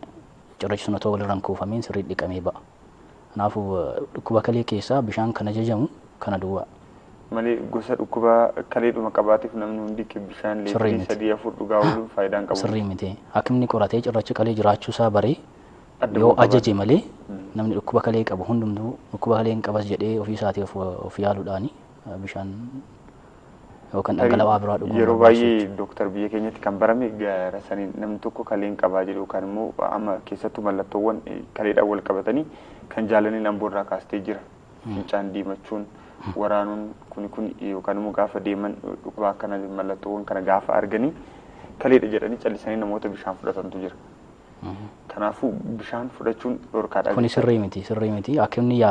cirrachi sun otoo walirra hin kuufamiin sirrii dhiqamee ba'a. Kanaafuu dhukkuba kalee keessaa bishaan kan ajajamu kana duwwaa. Malee gosa dhukkuba kaleedhuma qabaatiif namni hundi bishaan liitirii 3 4 dhugaa ooluun faayidaa hin qabu. Sirrii miti. Hakimni qoratee cirrachi kalee jiraachuusaa baree yoo ajaje malee namni dhukkuba kalee qabu hundumtuu dhukkuba kalee hin qabas jedhee ofii isaatii of yaaluudhaani bishaan yookaan dhangala'aa biraa dhuguu. Yeroo baay'ee dooktar, biyya keenyatti kan barame gara saniin namni tokko kaleen qabaa jedhu yookaan immoo amma keessattuu mallattoowwan kaleedhaan wal qabatanii kan Jaalanneen Amboorraa kaastee jira. Fincaan diimachuun, waraanuun kuni kun yookaan immoo gaafa deeman dhukkuba akkana mallattoowwan kana gaafa arganii kaleedha jedhanii callisanii namoota bishaan fudhatantu jira. Kanaafuu bishaan fudhachuun dhorkaadha. Kuni sirrii miti, sirrii miti. Hakimni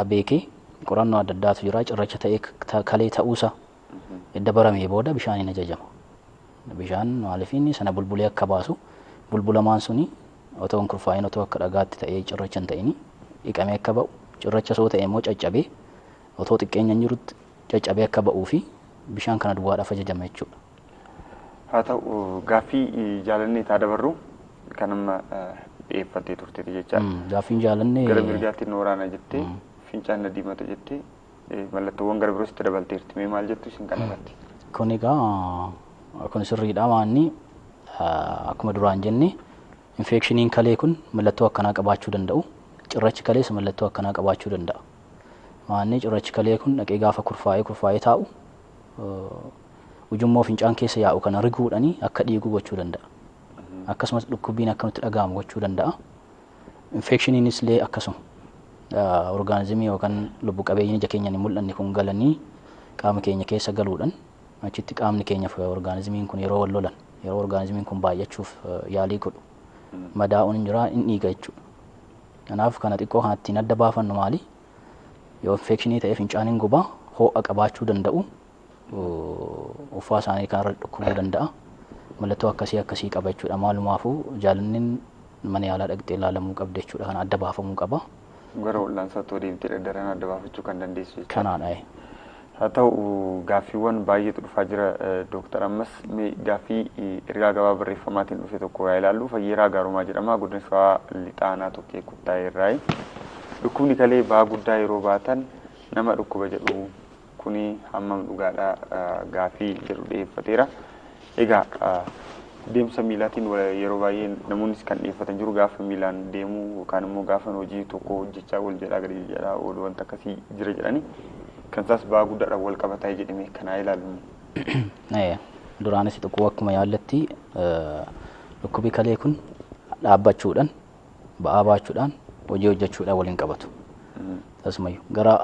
beekee qorannoo adda addaatu jira. Cirracha ta'ee kalee ta'uusaa edda baramee booda bishaan hin ajajama. Bishaan maaliif inni sana bulbulee akka baasu, bulbulamaan suni otoo hin kurfaa'in, otoo akka dhagaatti ta'ee cirracha hin ta'in dhiqamee akka ba'u, cirracha soo ta'e immoo caccabee otoo xiqqeenya hin jirutti caccabee akka ba'uu fi bishaan kana duwwaadhaaf ajajama jechuudha. Haa ta'u, gaaffii Jaalannee taa dabarru kan amma dhiyeeffattee turteeti jechaadha. Gaaffiin Jaalannee. Gara mirgaatti nu waraana jettee, fincaan na diimata jettee, mallattoowwan gara biroos itti dabalteerti. Mee maal jettu isin kana irratti? Kun egaa kun sirriidha. Maanni akkuma duraan jenne infeekshiniin kalee kun mallattoo akkanaa qabaachuu danda'u. Cirrachi kalees mallattoo akkanaa qabaachuu danda'a. Maanni cirrachi kalee kun dhaqee gaafa kurfaa'ee kurfaa'ee taa'u ujummoo fincaan keessa yaa'u kana riguudhanii akka dhiigu gochuu danda'a. Akkasumas dhukkubbiin akka nutti dhaga'amu gochuu danda'a. Infeekshiniinis illee akkasuma. Orgaanizimii yookaan lubbu qabeeyyiin ija keenyaan hin mul'anne kun galanii qaama keenya keessa galuudhaan Achitti qaamni keenya fi orgaanizimiin kun yeroo wal lolan, yeroo orgaanizimiin kun baay'achuuf yaalii godhu madaa'uun hin jira, hin dhiiga jechuudha. Kanaaf kana xiqqoo kan ittiin adda baafannu maali? Yoo infekshinii ta'e fincaan hin gubaa, ho'a qabaachuu danda'u, uffaa isaanii kanarra dhukkubuu danda'a. Mallattoo akkasii akkasii qaba jechuudha. Maalumaafuu jaalannin mana yaalaa dhaqxee ilaalamuu qabdi jechuudha. Kana adda baafamuu qaba. Gara wal'aansaatti deemtee daran adda baafachuu kan dandeessu jechuudha. Kanaadha. Haa ta'u gaaffiiwwan baay'eetu dhufaa jira dooktar, ammas mee gaaffii ergaa gabaa barreeffamaatiin dhufe tokko yaa ilaallu. Fayyeeraa Gaarumaa jedhama, godina Shawaa Lixaanaa Tokkee Kuttaayee irraayi. Dhukkubni kalee ba'aa guddaa yeroo baatan nama dhukkuba jedhu kuni hammam dhugaadha gaaffii jedhu dhiyeeffateera. Egaa deemsa miilaatiin yeroo baay'ee namoonnis kan dhiyeeffatan jiru, gaafa miilaan deemuu yookaan immoo gaafa hojii tokko hojjechaa wal jedhaa gadi jedhaa oolu wanta akkasii jira jedhani. Kan isaas ba'aa guddaadhaan wal qabataa jedhame kanaa ilaalu. Duraanis xiqqoo akkuma yaallatti dhukkubi kalee kun dhaabbachuudhaan, ba'aa baachuudhaan, hojii hojjechuudhaan waliin qabatu. Tasumayyuu gara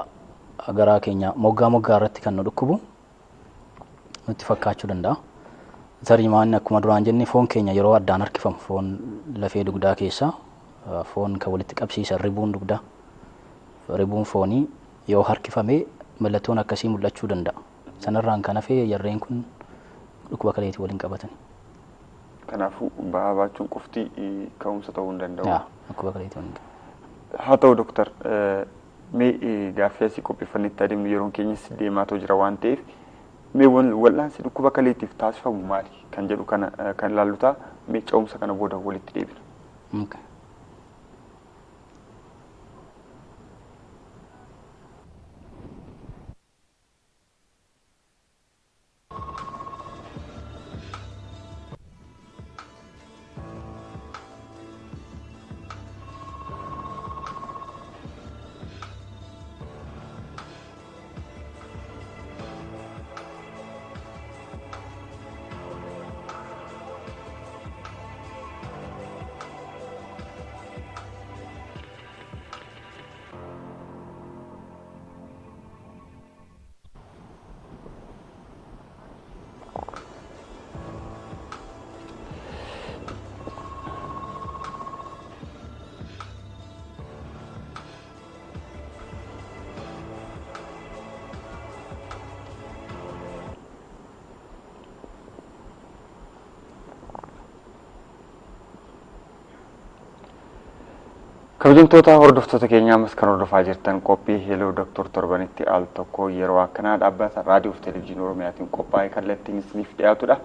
garaa keenya moggaa moggaa irratti kan nu dhukkubu nutti fakkaachuu danda'a. Tarii maanni akkuma duraan jenne foon keenya yeroo addaan harkifamu, foon lafee dugdaa keessaa foon kan walitti qabsiisan ribuun dugdaa, ribuun foonii yoo harkifame mallattoon akkasii mul'achuu danda'a. Sanarraan kan hafe jarreen kun dhukkuba kaleetii waliin qabatan. Kanaafuu ba'aa baachuun qofti ka'umsa ta'uu hin danda'u. Dhukkuba kaleetii waliin qabatu. Haa ta'u dooktar, mee gaaffii asii qopheeffannetti adeemnu, yeroon keenyas deemaa jira waan ta'eef, mee wal'aansi dhukkuba kaleetiif taasifamu maali kan jedhu kana kan ilaallu ta'a. Mee ce'umsa kana booda walitti deebina. Kabajamtoota hordoftoota keenyaa, ammas kan hordofaa jirtan qophii Heloo Doktor torbanitti al tokko yeroo akkanaa dhaabbata raadiyoo fi televezyiinii Oromiyaatiin qophaa'ee kallattiin isiniif dhiyaatudha.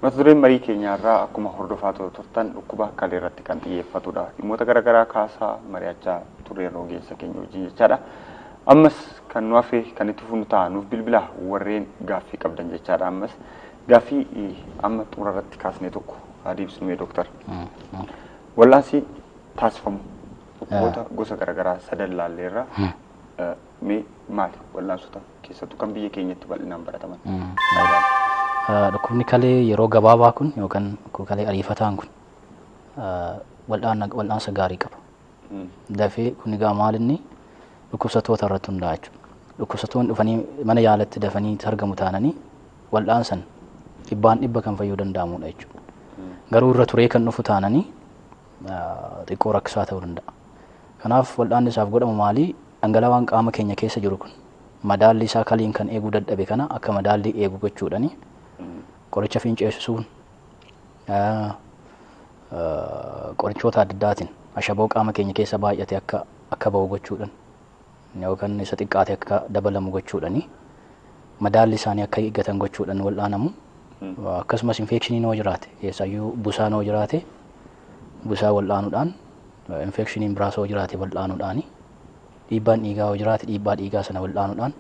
Mata dureen marii keenyaarraa akkuma hordofaa turtan dhukkuba kalee irratti kan xiyyeeffatudha. Dhimmoota garaagaraa kaasaa mari'achaa turreerra ogeessa keenya wajjin jechaadha. Ammas kan nu hafe kan itti fufnu ta'a, nuuf bilbilaa warreen gaaffii qabdan jechaadha. Ammas gaaffii amma xumura irratti kaasne tokko haa deebisnu mee dooktar. Wal'aansi taasifamu dhukkuboota gosa garaagaraa sadan laalleerra, mee maali wal'aansota keessattuu kan biyya keenyatti bal'inaan barataman? Dhukkubni kalee yeroo gabaabaa kun yookaan dhukkuba kalee ariifataan kun wal'aansa gaarii qaba. Dafee kun egaa maal inni dhukkubsattoota irratti hundaa'a jechuudha. Dhukkubsattoonni dhufanii mana yaalatti dafanii argamu taananii wal'aansan 100% kan fayyuu danda'amudha jechuudha. Garuu irra turee kan dhufu taananii xiqqoo rakkisaa ta'uu danda'a. Kanaaf wal'aanni isaaf godhamu maali? Dhangala'aan qaama keenya keessa jiru kun madaalli isaa kaliin kan eeguu dadhabe kana akka madaalli eegu gochuudhani qoricha finceessisuun, qorichoota adda addaatiin ashaboo qaama keenya keessa baay'ate akka ba'u gochuudhaan yookaan isa xiqqaate akka dabalamu gochuudhani madaalli isaanii akka eeggatan gochuudhaan wal'aanamu. Akkasumas infeekshiniin yoo jiraate, keessaayyuu busaan yoo jiraate busaa wal'aanuudhaan, infeekshiniin biraas yoo jiraate wal'aanuudhaani, dhiibbaan dhiigaa yoo jiraate dhiibbaa dhiigaa sana wal'aanuudhaan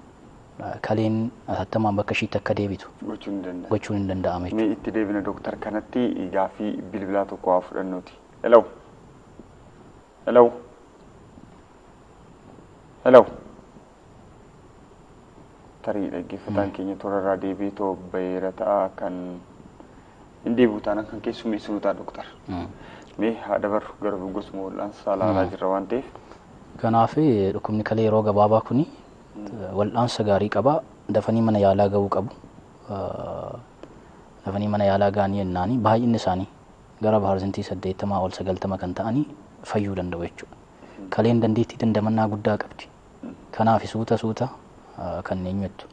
kaleen atattamaan bakka ishiitti akka deebitu gochuun hin danda'ama jechuudha. Mee itti deebina dooktar, kanatti gaaffii bilbilaa tokko haa fudhannuuti. Hello. Hello. Hello. Tarii dhaggeeffataan keenya toorarraa deebi'ee too baheera ta'a, kan hin deebi'u taanaan kan keessummeessinu ta'a dooktar. Mee haa dabarru gara gosuma wal'aansaa ilaalaa jirra waan ta'eef. Kanaaf dhukkubni kalee yeroo gabaabaa kuni wal'aansa gaarii qaba. Dafanii mana yaalaa ga'uu qabu. Dafanii mana yaalaa ga'anii jennaanii baay'inni isaanii gara 80% ol 90 kan ta'anii fayyuu danda'u jechuudha. Kaleen dandeettii dandamannaa guddaa qabdi. Kanaaf suuta suuta kan eenyuttu.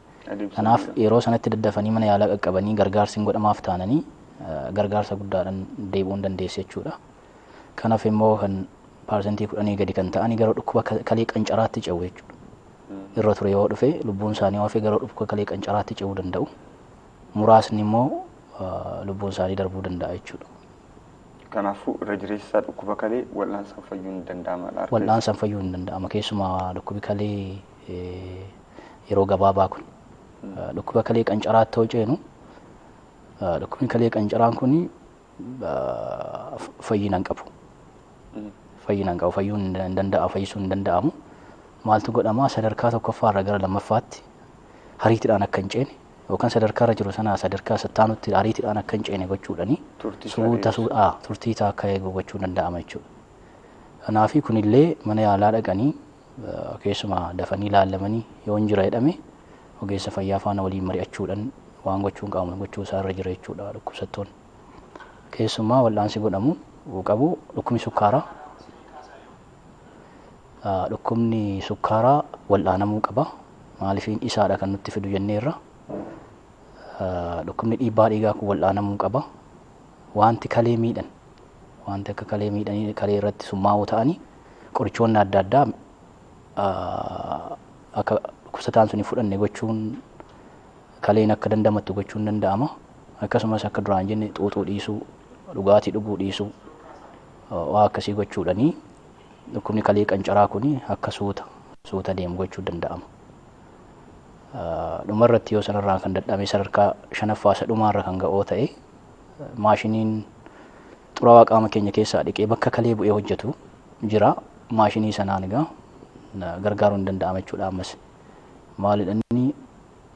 Kanaaf yeroo sanatti daddafanii mana yaalaa qaqqabanii gargaarsi hin godhamaaf taananii gargaarsa guddaadhaan deebi'uu hin dandeessu jechuudha. Kanaaf immoo kan 10% gadi kan ta'anii gara dhukkuba kalee qancaraatti ce'u jechuudha. Irra ture yoo dhufe lubbuun isaanii hafe gara dhukkuba kalee qancaraatti ce'uu danda'u. Muraasni immoo lubbuun isaanii darbuu danda'a jechuudha. Kanaafuu irra jireessa dhukkuba kalee wal'aansaan fayyuun hin danda'ama. Wal'aansaan fayyuun hin danda'ama. Keessumaa dhukkubi kalee yeroo gabaabaa kun. Dhukkuba kalee qancaraatti yoo ceenu dhukkubni kalee qancaraan kun fayyina hin qabu. Fayyina hin qabu. Fayyuun hin danda'a fayyisuun hin danda'amu. Maaltu godhamaa sadarkaa tokkoffaarra gara lammaffaatti hariitiidhaan akka hin ceene yookaan sadarkaa irra jiru sanaa sadarkaa sattaanutti ariitiidhaan akka hin ceene gochuudhani suuta turtii isaa akka eegu gochuu danda'ama jechuudha. Kanaaf kunillee mana yaalaa dhaqanii keessumaa dafanii ilaalamanii yoo hin jira jedhame ogeessa fayyaa faana waliin mari'achuudhaan waan gochuun qabu gochuu isaa irra jira jechuudha dhukkubsattoonni. Keessumaa wal'aansi godhamu qabu dhukkubni sukkaaraa dhukkubni sukkaaraa wal'aanamuu qaba. Maaliif isaadha kan nutti fidu jenneerra. Dhukkubni dhiibbaa dhiigaa kun wal'aanamuu qaba. Wanti kalee miidhan wanti akka kalee miidhanii kalee irratti summaa'oo ta'anii qorichoonni adda addaa akka dhukkubsataan sun hin fudhanne gochuun kaleen akka dandamattu gochuun danda'ama. Akkasumas akka duraan jenne xuuxuu dhiisuu, dhugaatii dhuguu dhiisuu waa akkasii gochuudhanii dhukkubni kalee qancaraa kun akka suuta suuta deemu gochuu danda'ama. Dhumarratti yoo sanarraa kan dadhabame sadarkaa shanaffaa isa dhumaarra kan ga'oo ta'e maashiniin xuraawaa qaama keenya keessaa dhiqee bakka kalee bu'ee hojjetu jira. Maashinii sanaan egaa gargaaruun hin danda'ama jechuudha ammas. Maalidha inni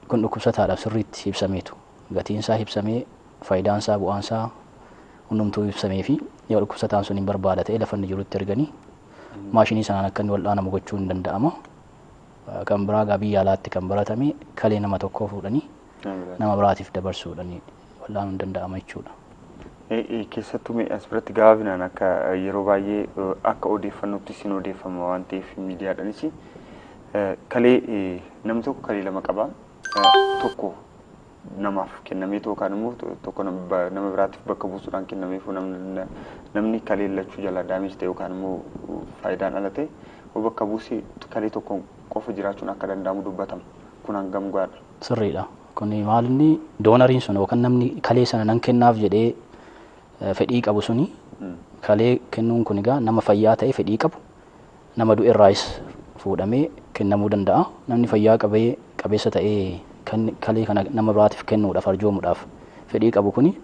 kun dhukkubsataadhaaf sirriitti ibsameetu. Gatiin isaa ibsamee faayidaan isaa bu'aan isaa hundumtuu ibsamee fi yoo dhukkubsataan sun hin barbaada ta'e lafa inni jirutti erganii maashinii sanaan akka inni wal'aanamu gochuun hin danda'ama. Kan biraa egaa biyya alaatti kan baratame kalee nama tokkoo fuudhanii nama biraatiif dabarsuudhaan wal'aanuun hin danda'ama jechuudha. Keessattuu as biratti gabaabinaan akka yeroo baay'ee akka odeeffannootti isin odeeffama waan ta'eef miidiyaadhaanis kalee namni tokko kalee lama qaba. Tokko namaaf kennameetu yookaan immoo tokko nama biraatiif bakka buusuudhaan kennameef namni kalee lachuu jalaa daamees ta'e yookaan immoo faayidaan ala ta'e bakka buusee kalee tokko qofa jiraachuun akka danda'amu dubbatama. Kun hangam gaadha? Sirriidha. Kun maal inni doonariin sun yookaan namni kalee sana nan kennaaf jedhee fedhii qabu suni kalee kennuun kun egaa nama fayyaa ta'e fedhii qabu nama du'e irraayis fuudhamee kennamuu danda'a. Namni fayyaa qabee qabeessa ta'ee kalee kana nama biraatiif kennuudhaaf arjoomuudhaaf fedhii qabu kuni